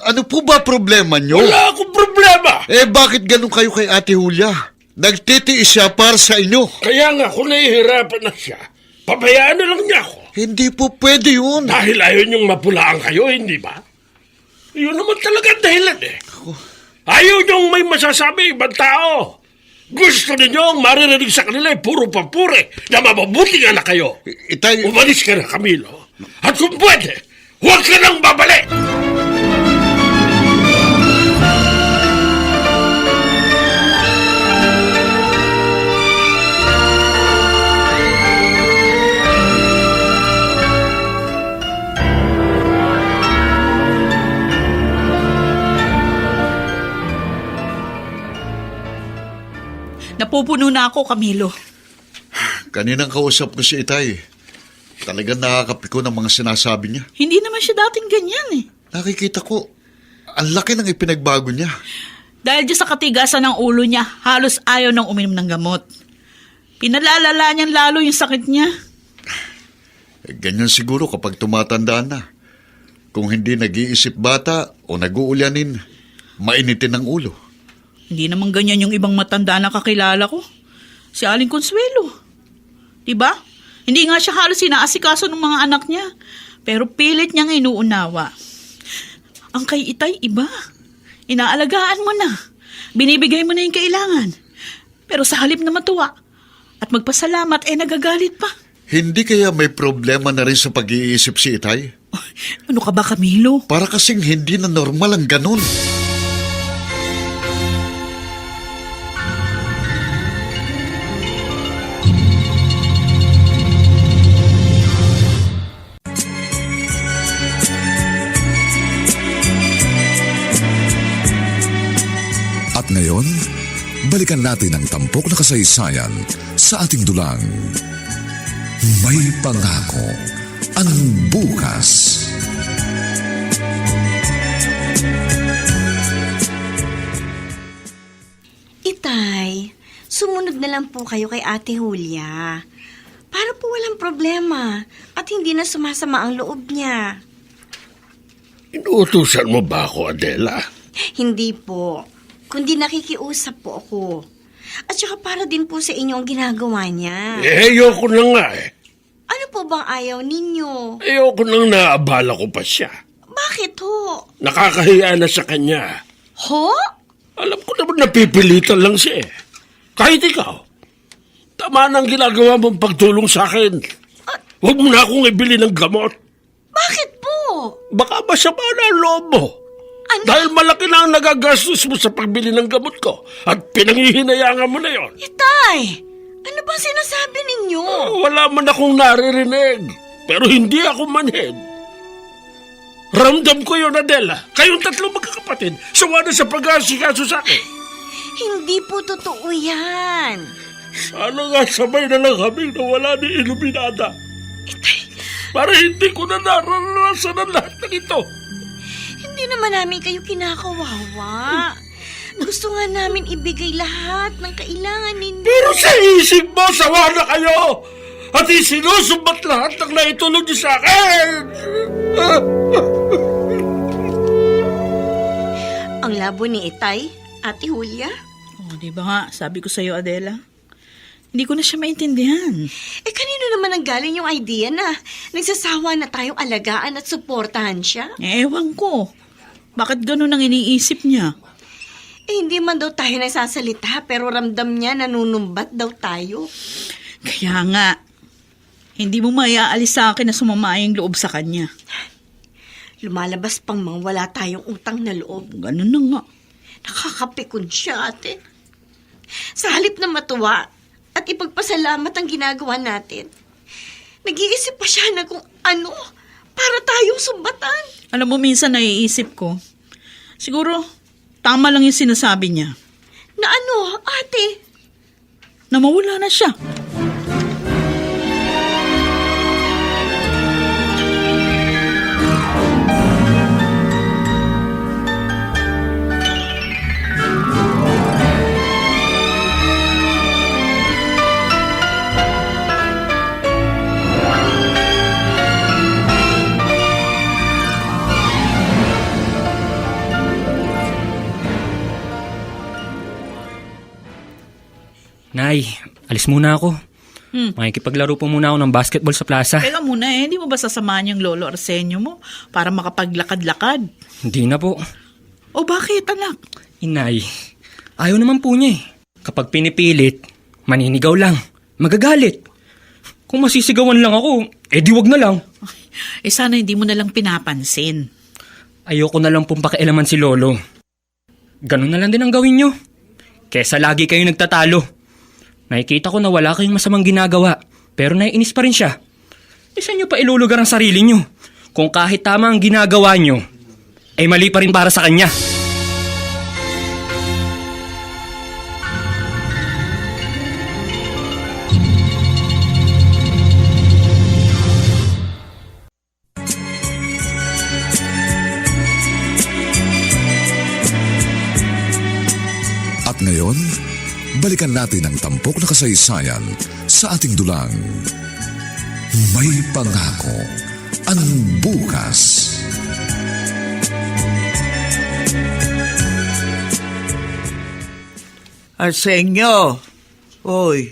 Ano po ba problema niyo? Wala akong problema. Bakit ganun kayo kay Ate Julia? Nagtitiis siya para sa inyo. Kaya nga kung nahihirapan na siya, pabayaan na lang niya ako. Hindi po pwede yun. Dahil ayaw niyong mapulaan kayo, hindi ba? Yun naman talaga ang dahilan eh. Ayaw niyong may masasabi ibang tao. Gusto ninyong maririnig sa kanila puro papuri na mabubuting anak kayo. Itay, Umalis ka na, Camilo. At kung pwede, huwag ka nang babalik! Napupuno na ako, Camilo. kaninang kausap ko si Itay. Talagang nakakapiko ng mga sinasabi niya. Hindi naman siya dating ganyan eh. Nakikita ko, ang laki ng ipinagbago niya. Dahil dyan sa katigasan ng ulo niya, halos ayaw nang uminom ng gamot. Pinalalala niyan lalo yung sakit niya. Ganyan siguro kapag tumatanda na. Kung hindi nag-iisip bata o nag-uulyanin, mainitin ang ulo. Hindi naman ganyan yung ibang matanda na kakilala ko. Si Aling Consuelo. Diba? Hindi nga siya halos sinaasikaso ng mga anak niya. Pero pilit niyang inuunawa. Ang kay Itay, iba. Inaalagaan mo na. Binibigay mo na yung kailangan. Pero sa halip na matuwa at magpasalamat, nagagalit pa. Hindi kaya may problema na rin sa pag-iisip si Itay? Ano ka ba, Camilo? Para kasing hindi na normal ang ganun. At ngayon, balikan natin ang tampok na kasaysayan sa ating dulang. May pangako ang bukas. Itay, sumunod na lang po kayo kay Ate Julia. Para po walang problema at hindi na sumasama ang loob niya. Inuutusan mo ba ako, Adela? Hindi po, kundi nakikiusap po ako. At saka para din po sa inyo ang ginagawa niya. Ayoko na nga eh. Ano po bang ayaw ninyo? Ayoko nang naabala ko pa siya. Bakit ho? Nakakahiya na sa kanya. Ho? Alam ko naman napipilitan lang siya eh. Kahit ikaw, tama na ang ginagawa mong pagtulong sa akin. Huwag mo na akong ibili ng gamot. Bakit po? Baka masama na ang loob mo. Ano? Dahil malaki na ang nagagastos mo sa pagbili ng gamot ko at pinanghihinayangan mo na yon. Itay, ano bang sinasabi ninyo? Wala man akong naririnig, pero hindi ako manhid. Ramdam ko yun, Adela. Kayong tatlo magkakapatid, sawa na sa pag-aasikaso sa akin. Hindi po totoo yan. Sana nga sabay na lang kami na wala ni Iluminada. Para hindi ko na naranasan ang lahat ng ito. Hindi naman namin kayo kinakawawa. Gusto nga namin ibigay lahat ng kailangan ninyo. Pero sa isip mo, sawa na kayo! At isinusumbat lahat ng naitulong niyo sa akin! Ang labo ni Itay, Ate Julia. Oh, di ba nga, sabi ko sa'yo, Adela? Hindi ko na siya maintindihan. Kanino naman ang galing yung idea na nagsasawa na tayong alagaan at suportahan siya? Ewan ko. Bakit ganun ang iniisip niya? Hindi man daw tayo nagsasalita pero ramdam niya nanunumbat daw tayo. Kaya nga, hindi mo maiaalis sa akin na sumama yung loob sa kanya. Lumalabas pang mga wala tayong utang na loob. Ganun na nga. Nakakapikon siya, ate. Sa halip na matuwa at ipagpasalamat ang ginagawa natin, nag-iisip pa siya na kung ano para tayong sumbatan. Alam mo, minsan naiisip ko, siguro tama lang yung sinasabi niya. Na ano, ate? Na mawala na siya. Nay, alis muna ako. Makikipaglaro po muna ako ng basketball sa plaza. Teka muna hindi mo ba sasamahan yung lolo Arsenio mo para makapaglakad-lakad? Hindi na po. O bakit, anak? Inay, ayaw naman po niya eh. Kapag pinipilit, maninigaw lang. Magagalit. Kung masisigawan lang ako, di wag na lang. Sana hindi mo nalang pinapansin. Ayoko na lang pong pakialaman si Lolo. Ganun na lang din ang gawin nyo. Kesa lagi kayo nagtatalo. Nakikita ko na wala kayong masamang ginagawa, pero naiinis pa rin siya. Saan nyo pa ilulugar ang sarili nyo? Kung kahit tama ang ginagawa nyo, ay mali pa rin para sa kanya. At ngayon, balikan natin ang tampok na kasaysayan sa ating dulang. May pangako ang bukas. Arsenio, oy,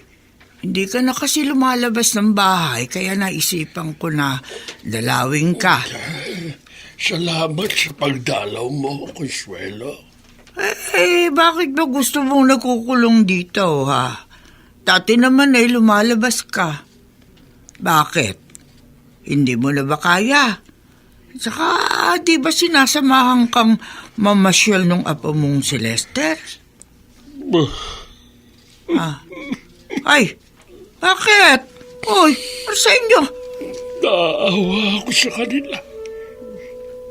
hindi ka na kasi lumalabas ng bahay kaya naisipan ko na dalawin ka. Salamat sa pagdalaw mo, Consuelo. Bakit ba gusto mong nagkukulong dito, ha? Dati naman ay lumalabas ka. Bakit? Hindi mo na ba kaya? Saka, di ba sinasamahan kang mamasyal nung apo mong si Lester? Ay, bakit? Oy, Arsenio, Naawa ako sa kanila.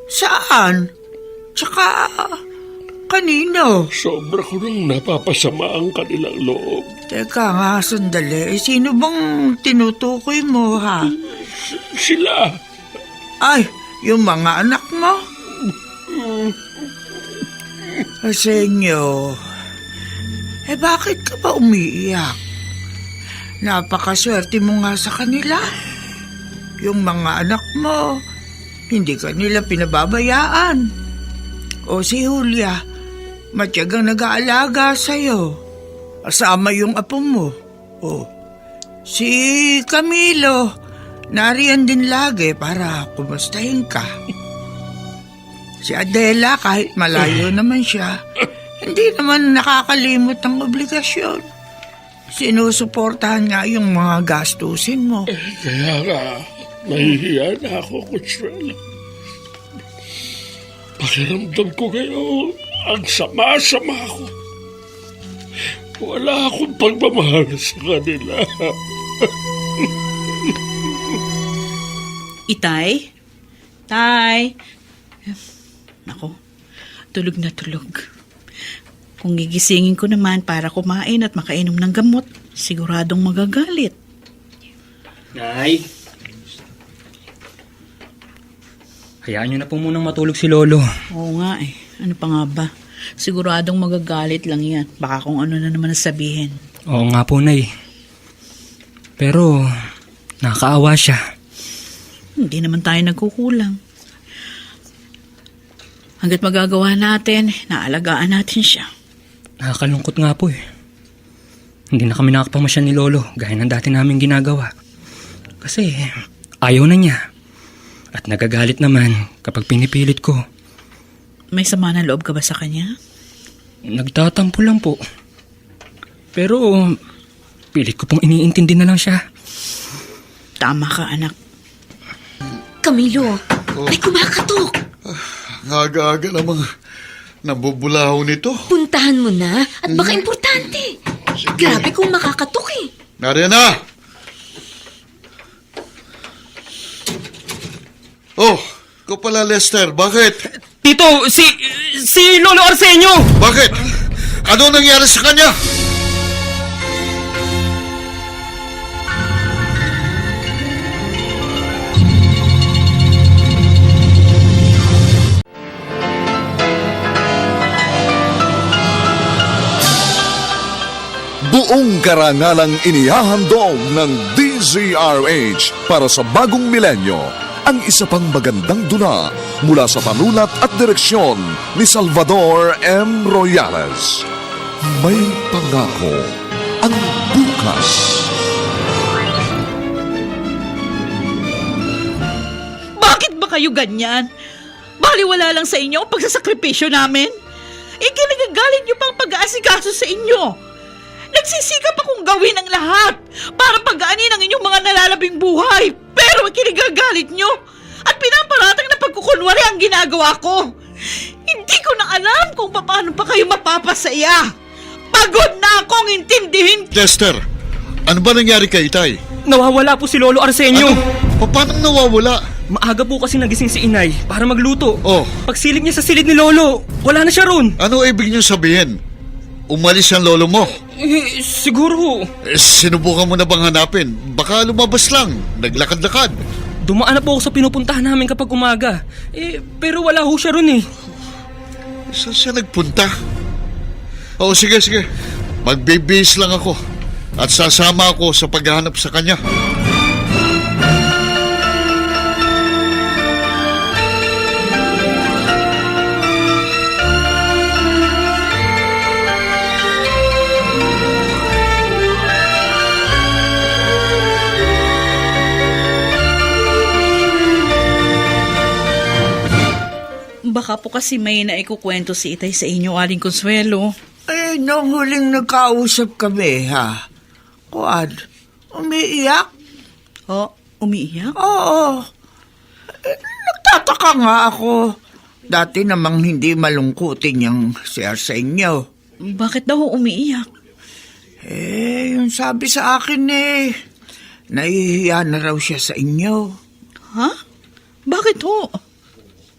saan? Tsaka, kanino? Sobra ko nang napapasama ang kanilang loob. Teka nga, sandali. Sino bang tinutukoy mo, ha? Sila. Ay, yung mga anak mo? Arsenio, bakit ka ba umiiyak? Napakaswerte mo nga sa kanila. Yung mga anak mo, hindi ka nila pinababayaan. O si Julia, matyagang nag-aalaga sa'yo. Asama yung apo mo. O, si Camilo, nariyan din lagi para kumustahin ka. Si Adela, kahit malayo naman siya, hindi naman nakakalimot ang obligasyon. Sinusuportahan nga yung mga gastusin mo. Kaya nga, nahihiya na ako, Consuelo. Pakiramdam ko ngayon, ang sama-sama ko. Wala akong pagmamahal sa kanila. Itay? Tay? Nako, tulog na tulog. Kung gigisingin ko naman para kumain at makainom ng gamot, siguradong magagalit. Nay, hayaan nyo na po munang matulog si Lolo. Oo nga ano pa nga ba? Siguradong magagalit lang yan. Baka kung ano na naman sabihin. Oo nga po, Nay. Pero, nakakaawa siya. Hindi naman tayo nagkukulang. Hanggat magagawa natin, naalagaan natin siya. Nakakalungkot nga po eh. Hindi na kami nakapamasyal ni Lolo gaya ng dati namin ginagawa. Kasi ayaw na niya. At nagagalit naman kapag pinipilit ko. May sama na loob ka ba sa kanya? Nagtatampo lang po. Pero pilit ko pong iniintindi na lang siya. Tama ka, anak. Camilo, ay kumakatok. Aga-aga namang nabubulaw nito. Puntahan mo na at baka importante. Grabe kung makakatok eh. Nariyan na! Oh, ikaw pala, Lester. Bakit? Tito, si Lolo Arsenio! Bakit? Ano nangyari sa kanya? Buong karangalang inihahandog ng DZRH para sa bagong milenyo ang isa pang magandang dula mula sa panulat at direksyon ni Salvador M. Royales. May pangako ang bukas. Bakit ba kayo ganyan? Baliwala lang sa inyo ang pagsasakripisyo namin. Ikinagagalit niyo pang pag-aasikaso sa inyo. Nagsisikap akong gawin ang lahat para pagaanin ang inyong mga nalalabing buhay. Pero ikinagagalit niyo at pinaparatang na pagkukunwari ang ginagawa ko. Hindi ko na alam kung paano pa kayo mapapasaya. Pagod na akong intindihin. Lester, ano ba nangyari kay Itay? Nawawala po si Lolo Arsenio. Paano nawawala? Maaga po kasi nagising si inay para magluto. Oh. Pagsilip niya sa silid ni Lolo, wala na siya ron. Ano ibig niyo sabihin? Umalis ang lolo mo? Siguro. Sinubukan mo na bang hanapin? Baka lumabas lang, naglakad-lakad. Dumaan na po ako sa pinupuntahan namin kapag umaga. Pero wala ho siya ron eh. Saan siya nagpunta? Oo, sige. Magbibihis lang ako at sasama ako sa paghahanap sa kanya. Baka po kasi may naikukwento si Itay sa inyo, Aling Consuelo. Nung huling nagkausap kami, ha? Kuan, umiiyak? Oh, umiiyak? Oo. Nagtataka nga ako. Dati namang hindi malungkutin yung si Arsenio. Bakit daw umiiyak? Yung sabi sa akin nahihiya na raw siya sa inyo. Ha? Bakit ho?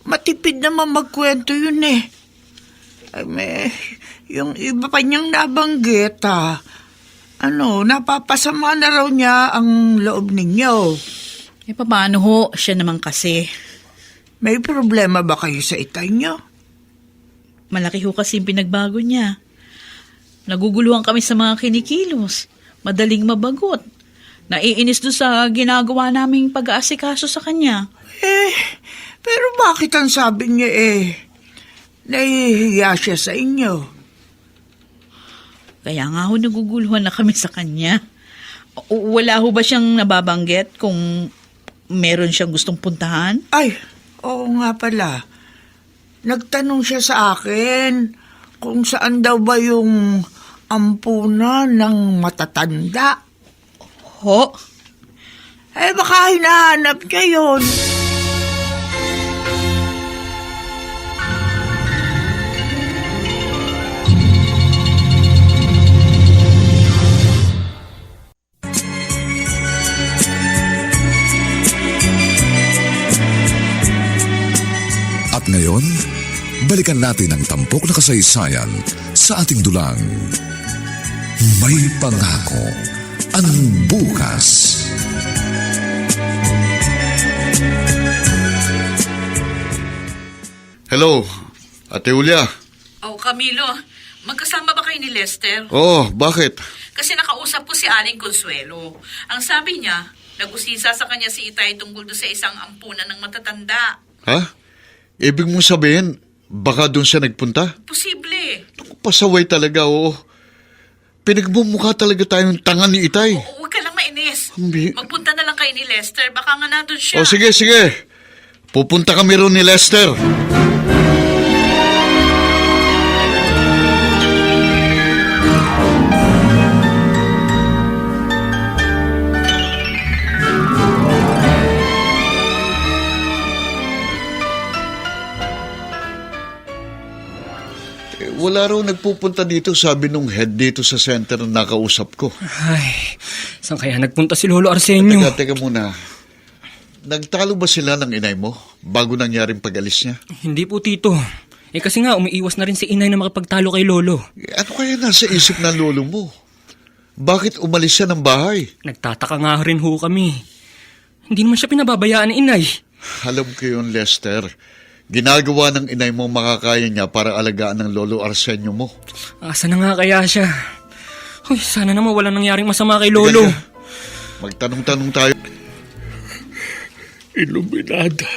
Matipid naman magkwento yun yung iba pa niyang nabanggit, napapasama na raw niya ang loob ninyo. Paano ho? Siya naman kasi. May problema ba kayo sa itay niyo? Malaki ho kasi yung pinagbago niya. Naguguluhan kami sa mga kinikilos. Madaling mabagot. Naiinis doon sa ginagawa naming pag-aasikaso sa kanya. Pero bakit ang sabi niya nahihiya siya sa inyo? Kaya nga ho naguguluhan na kami sa kanya. Wala ho ba siyang nababanggit kung meron siyang gustong puntahan? Ay, oo nga pala. Nagtanong siya sa akin kung saan daw ba yung ampunan ng matatanda. Ho? Baka hinahanap niya yun. At ngayon, balikan natin ang tampok na kasaysayan sa ating dulang. May pangako ang bukas. Hello, Ate Julia. Oh, Camilo, magkasama ba kayo ni Lester? Oo, bakit? Kasi nakausap ko si Aling Consuelo. Ang sabi niya, nag-usisa sa kanya si Itay tungkol doon sa isang ampunan ng matatanda. Ha? Ibig mong sabihin, baka doon siya nagpunta? Posible. Pasaway talaga, oo. Pinagmumukha talaga tayong tanga ni Itay. Huwag ka lang mainis. Hindi. Magpunta na lang kayo ni Lester. Baka nga nandun siya. O sige. Pupunta kami ron ni Lester. Wala raw nagpupunta dito, sabi nung head dito sa center na nakausap ko. Ay, saan kaya nagpunta si Lolo Arsenio? Teka muna. Nagtalo ba sila ng inay mo bago nangyaring pag-alis niya? Hindi po, Tito. Kasi nga, umiiwas na rin si inay na makapagtalo kay Lolo. Ano kaya nasa isip ng lolo mo? Bakit umalis siya ng bahay? Nagtataka nga rin ho kami. Hindi naman siya pinababayaan ni inay. Alam ko yun, Lester. Ginagawa ng inay mo makakaya niya para alagaan ng lolo Arsenio mo. Asa na nga kaya siya? Uy, sana naman wala nangyaring masama kay Lolo. Magtanong-tanong tayo. Iluminada.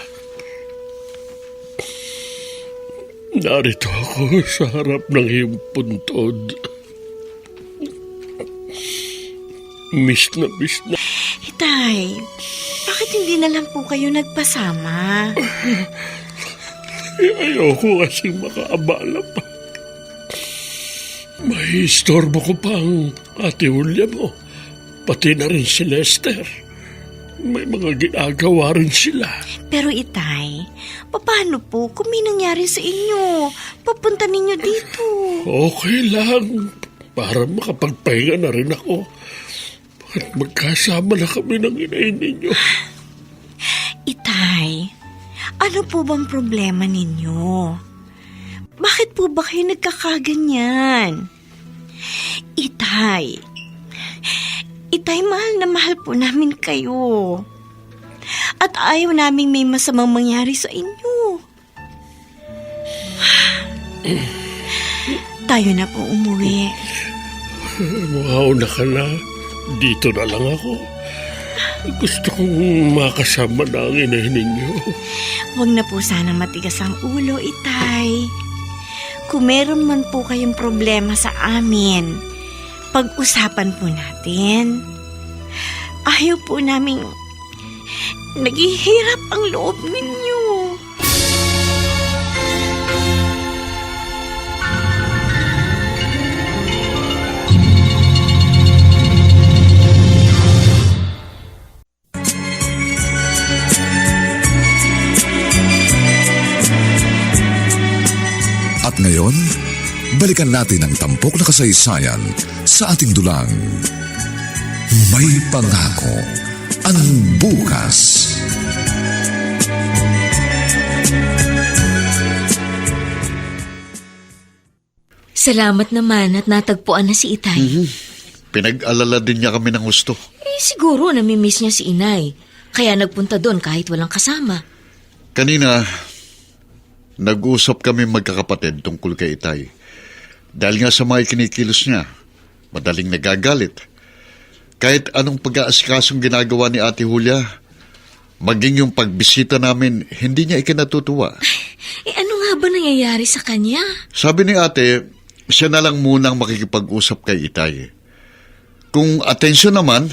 Narito ako sa harap ng iyong puntod. miss na. Itay, bakit hindi na lang po kayo nagpasama? Ayoko kasing makaabala pa. May istorbo ko pa ang Ate Julia mo. Pati na rin si Lester. May mga ginagawa rin sila. Pero Itay, paano po kung may nangyari sa inyo? Papunta ninyo dito. Okay lang. Para makapagpahinga na rin ako. At magkasama na kami ng inayin ninyo. Itay, ano po bang problema ninyo? Bakit po ba kayo nagkakaganyan? Itay, mahal na mahal po namin kayo. At ayaw namin may masamang mangyari sa inyo. Tayo na po umuwi. Mauna ka na. Dito na lang ako. Gusto kong makasama na ang inahin ninyo. Huwag na po sana matigas ang ulo, Itay. Kung meron man po kayong problema sa amin, pag-usapan po natin. Ayaw po namin naghihirap ang loob ninyo. At ngayon, balikan natin ang tampok na kasaysayan sa ating dulang. May pangako ang bukas. Salamat naman at natagpuan na si Itay. Pinag-alala din niya kami ng gusto. Siguro namimiss niya si Inay. Kaya nagpunta doon kahit walang kasama. Kanina, nag-usap kami magkakapatid tungkol kay Itay. Dahil nga sa mga kinikilos niya, madaling nagagalit. Kahit anong pag-aasikasong ginagawa ni Ate Julia, maging yung pagbisita namin, hindi niya ikinatutuwa. Ano nga ba nangyayari sa kanya? Sabi ni Ate, siya na lang munang makikipag-usap kay Itay. Kung atensyon naman,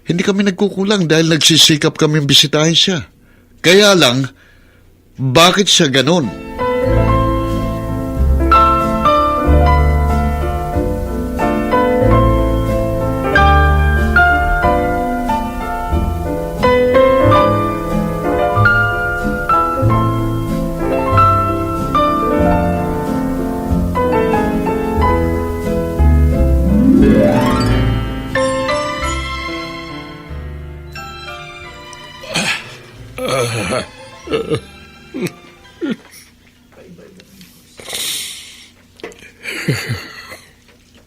hindi kami nagkukulang dahil nagsisikap kami bisitahin siya. Kaya lang, bakit siya ganon?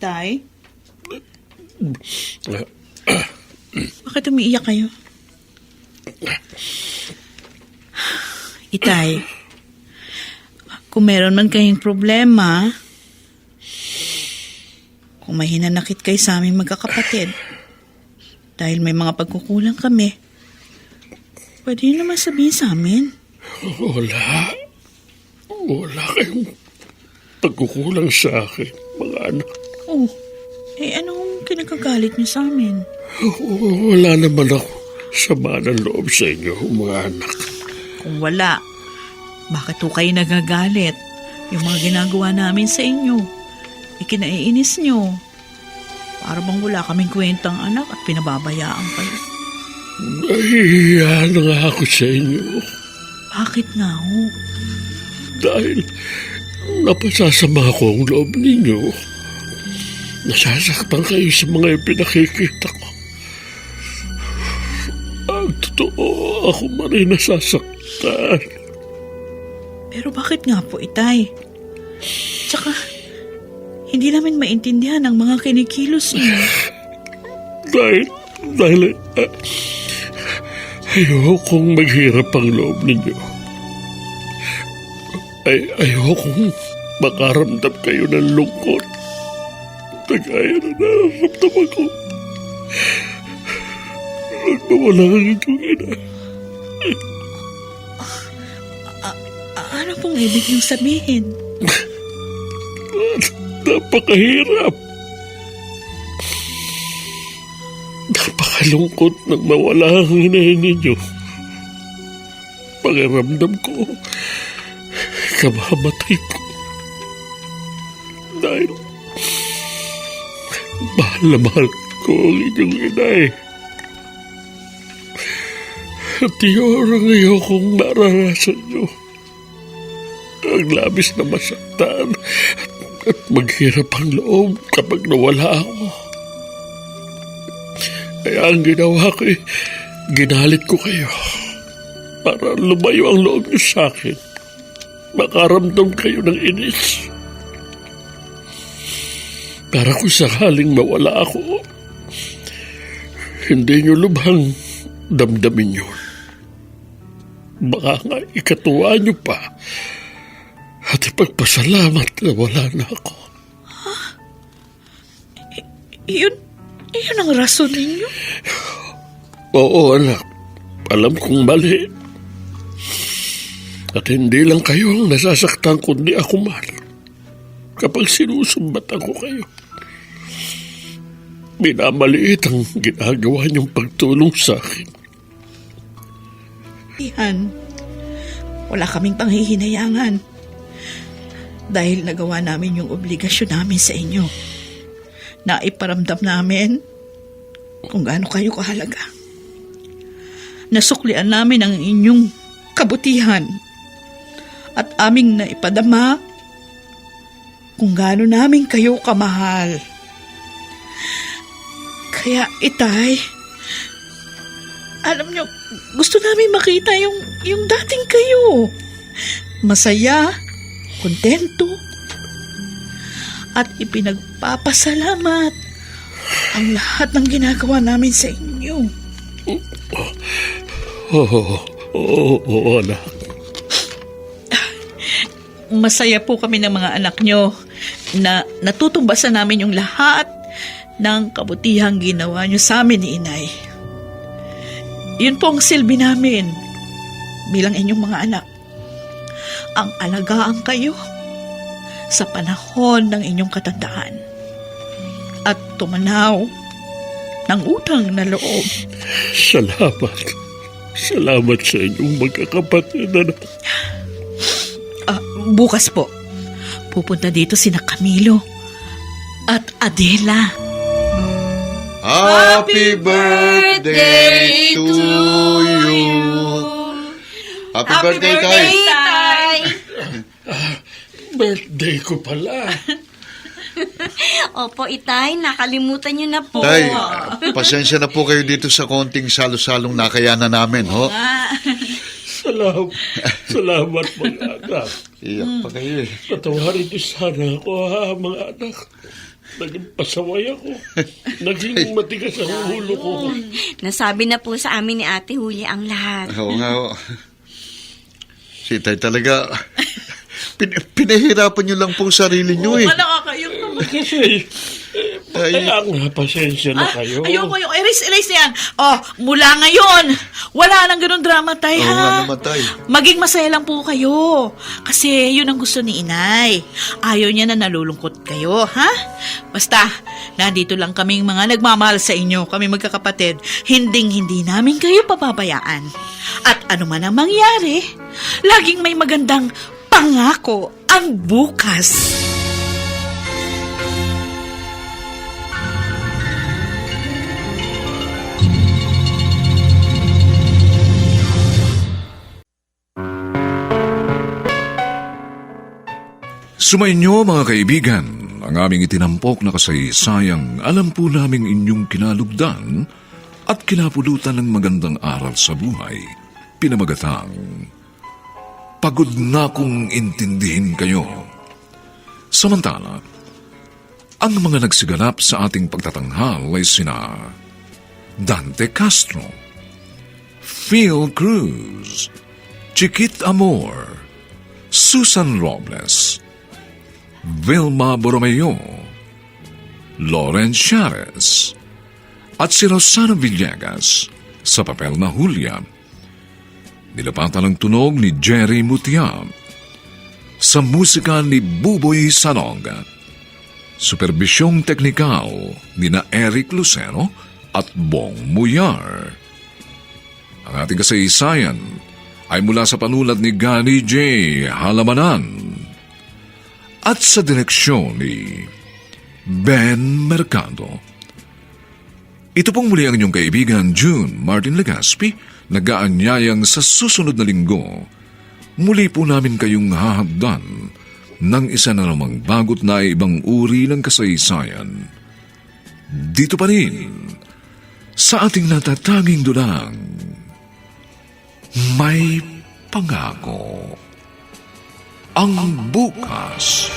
Tay? Bakit umiiyak kayo? Itay, kung meron man kayong problema, kung may hinanakit kayo sa aming magkakapatid, dahil may mga pagkukulang kami, pwede nyo naman sabihin sa amin. Wala kayong pagkukulang sa akin, mga anak. Oh, anong kinagagalit niyo sa amin? Wala naman ako sama ng loob sa inyo, mga anak. Kung wala, bakit ho kayo nagagalit? Yung mga ginagawa namin sa inyo, ikinaiinis nyo. Para bang wala kaming kwentang anak at pinababayaan kayo. Nahihiya na nga ako sa inyo. Bakit nga ho? Dahil napasasama ko ang loob ninyo. Nasasaktan kayo sa mga ipinakikita ko. Ang totoo, ako man ay nasasaktan. Pero bakit nga po, Itay? Tsaka, hindi namin maintindihan ang mga kinikilos niyo. Dahil ayokong maghirap ang loob ninyo. Ayokong makaramdam kayo ng lungkot. Kagaya na nararamdaman ko. Nagmawala ang inyong ina. Ano pong ibig niyong sabihin? Napakahirap. nakakalungkot nang mawala ang inahin ninyo. Pakiramdam ko, kamamatay ko. Dahil mahal na mahal ko ang inyong inay. At iyorang ayokong maranasan nyo ang labis na masaktan at maghirap ang loob kapag nawala ako. Kaya ang ginawa ko ginalit ko kayo para lumayo ang loob niyo sa akin. Makaramdam kayo ng inis. Para kung sakaling mawala ako, hindi niyo lubhang damdamin yun. Baka nga ikatuwa niyo pa at ipagpasalamat na wala na ako. Iyon ang rason ninyo? Oo, anak. Alam kong mali. At hindi lang kayo ang nasasaktan kundi ako man. Kapag sinusumbatan ko kayo, minamaliit ang ginagawa niyong pagtulong sa akin. Ihan, wala kaming panghihinayangan. Dahil nagawa namin yung obligasyon namin sa inyo. Naiparamdam namin kung gaano kayo kahalaga. Nasuklian namin ang inyong kabutihan at aming naipadama kung gaano namin kayo kamahal. Kaya, Itay, alam nyo, gusto namin makita yung dating kayo. Masaya, kontento, at ipinagpapasalamat ang lahat ng ginagawa namin sa inyo. Oo, anak. Masaya po kami ng mga anak nyo na natutumbasan namin yung lahat ng kabutihang ginawa nyo sa amin ni Inay. Yun po ang silbi namin bilang inyong mga anak. Ang alagaan kayo sa panahon ng inyong katandaan at tumanaw ng utang na loob. Salamat. Salamat sa inyong magkakapatid, anak. Bukas po, pupunta dito sina Camilo at Adela. Happy birthday to you. Happy birthday, Tay. Birthday ko pala. Opo, Itay, nakalimutan niyo na po. Tay, pasensya na po kayo dito sa konting salo-salong nakayanan namin, ho? Salamat mga anak. Iyak pa kayo eh. Patawarin niyo sana ako, ha, mga anak. Naging pasaway ako. Naging matigas ang ulo ko. Nasabi na po sa amin ni Ate Julia ang lahat. Oo nga, ho. Si Tay talaga, pinahirapan niyo lang pong sarili niyo eh. Nakakayok naman. Kasi, kaya nga, pasensya na kayo. Ayoko yung erase na yan. Mula ngayon, wala nang ganun drama, Tay, Oo ha? nga naman, Tay. Maging masaya lang po kayo. Kasi yun ang gusto ni Inay. Ayaw niya na nalulungkot kayo, ha? Basta, nandito lang kaming mga nagmamahal sa inyo, kami magkakapatid. Hindi namin kayo papabayaan. At ano man ang mangyari, laging may magandang pangako ang bukas. Sumainyo mga kaibigan, ang aming itinampok na kasaysayang alam po naming inyong kinalugdan at kinapulutan ng magandang aral sa buhay. Pinamagatang, pagod na kong intindihin kayo. Samantala, ang mga nagsiganap sa ating pagtatanghal ay sina Dante Castro, Phil Cruz, Chiquit Amor, Susan Robles, Vilma Borromeo, Lauren Chares, at si Rosana Villegas sa papel na Julia. Nilapatan ang tunog ni Jerry Mutia. Sa musika ni Buboy Salonga. Superbisyong teknikal ni na Eric Lucero at Bong Muyar. Ang ating kasaysayan ay mula sa panulat ni Gani J. Halamanan at sa direksyon ni Ben Mercado. Ito pong muli ang inyong kaibigan June Martin Legaspi, nag-aanyayang sa susunod na linggo. Muli po namin kayong hahagdan ng isa na namang bagot na ibang uri ng kasaysayan. Dito pa rin, sa ating natatanging dulang, may pangako ang bukas.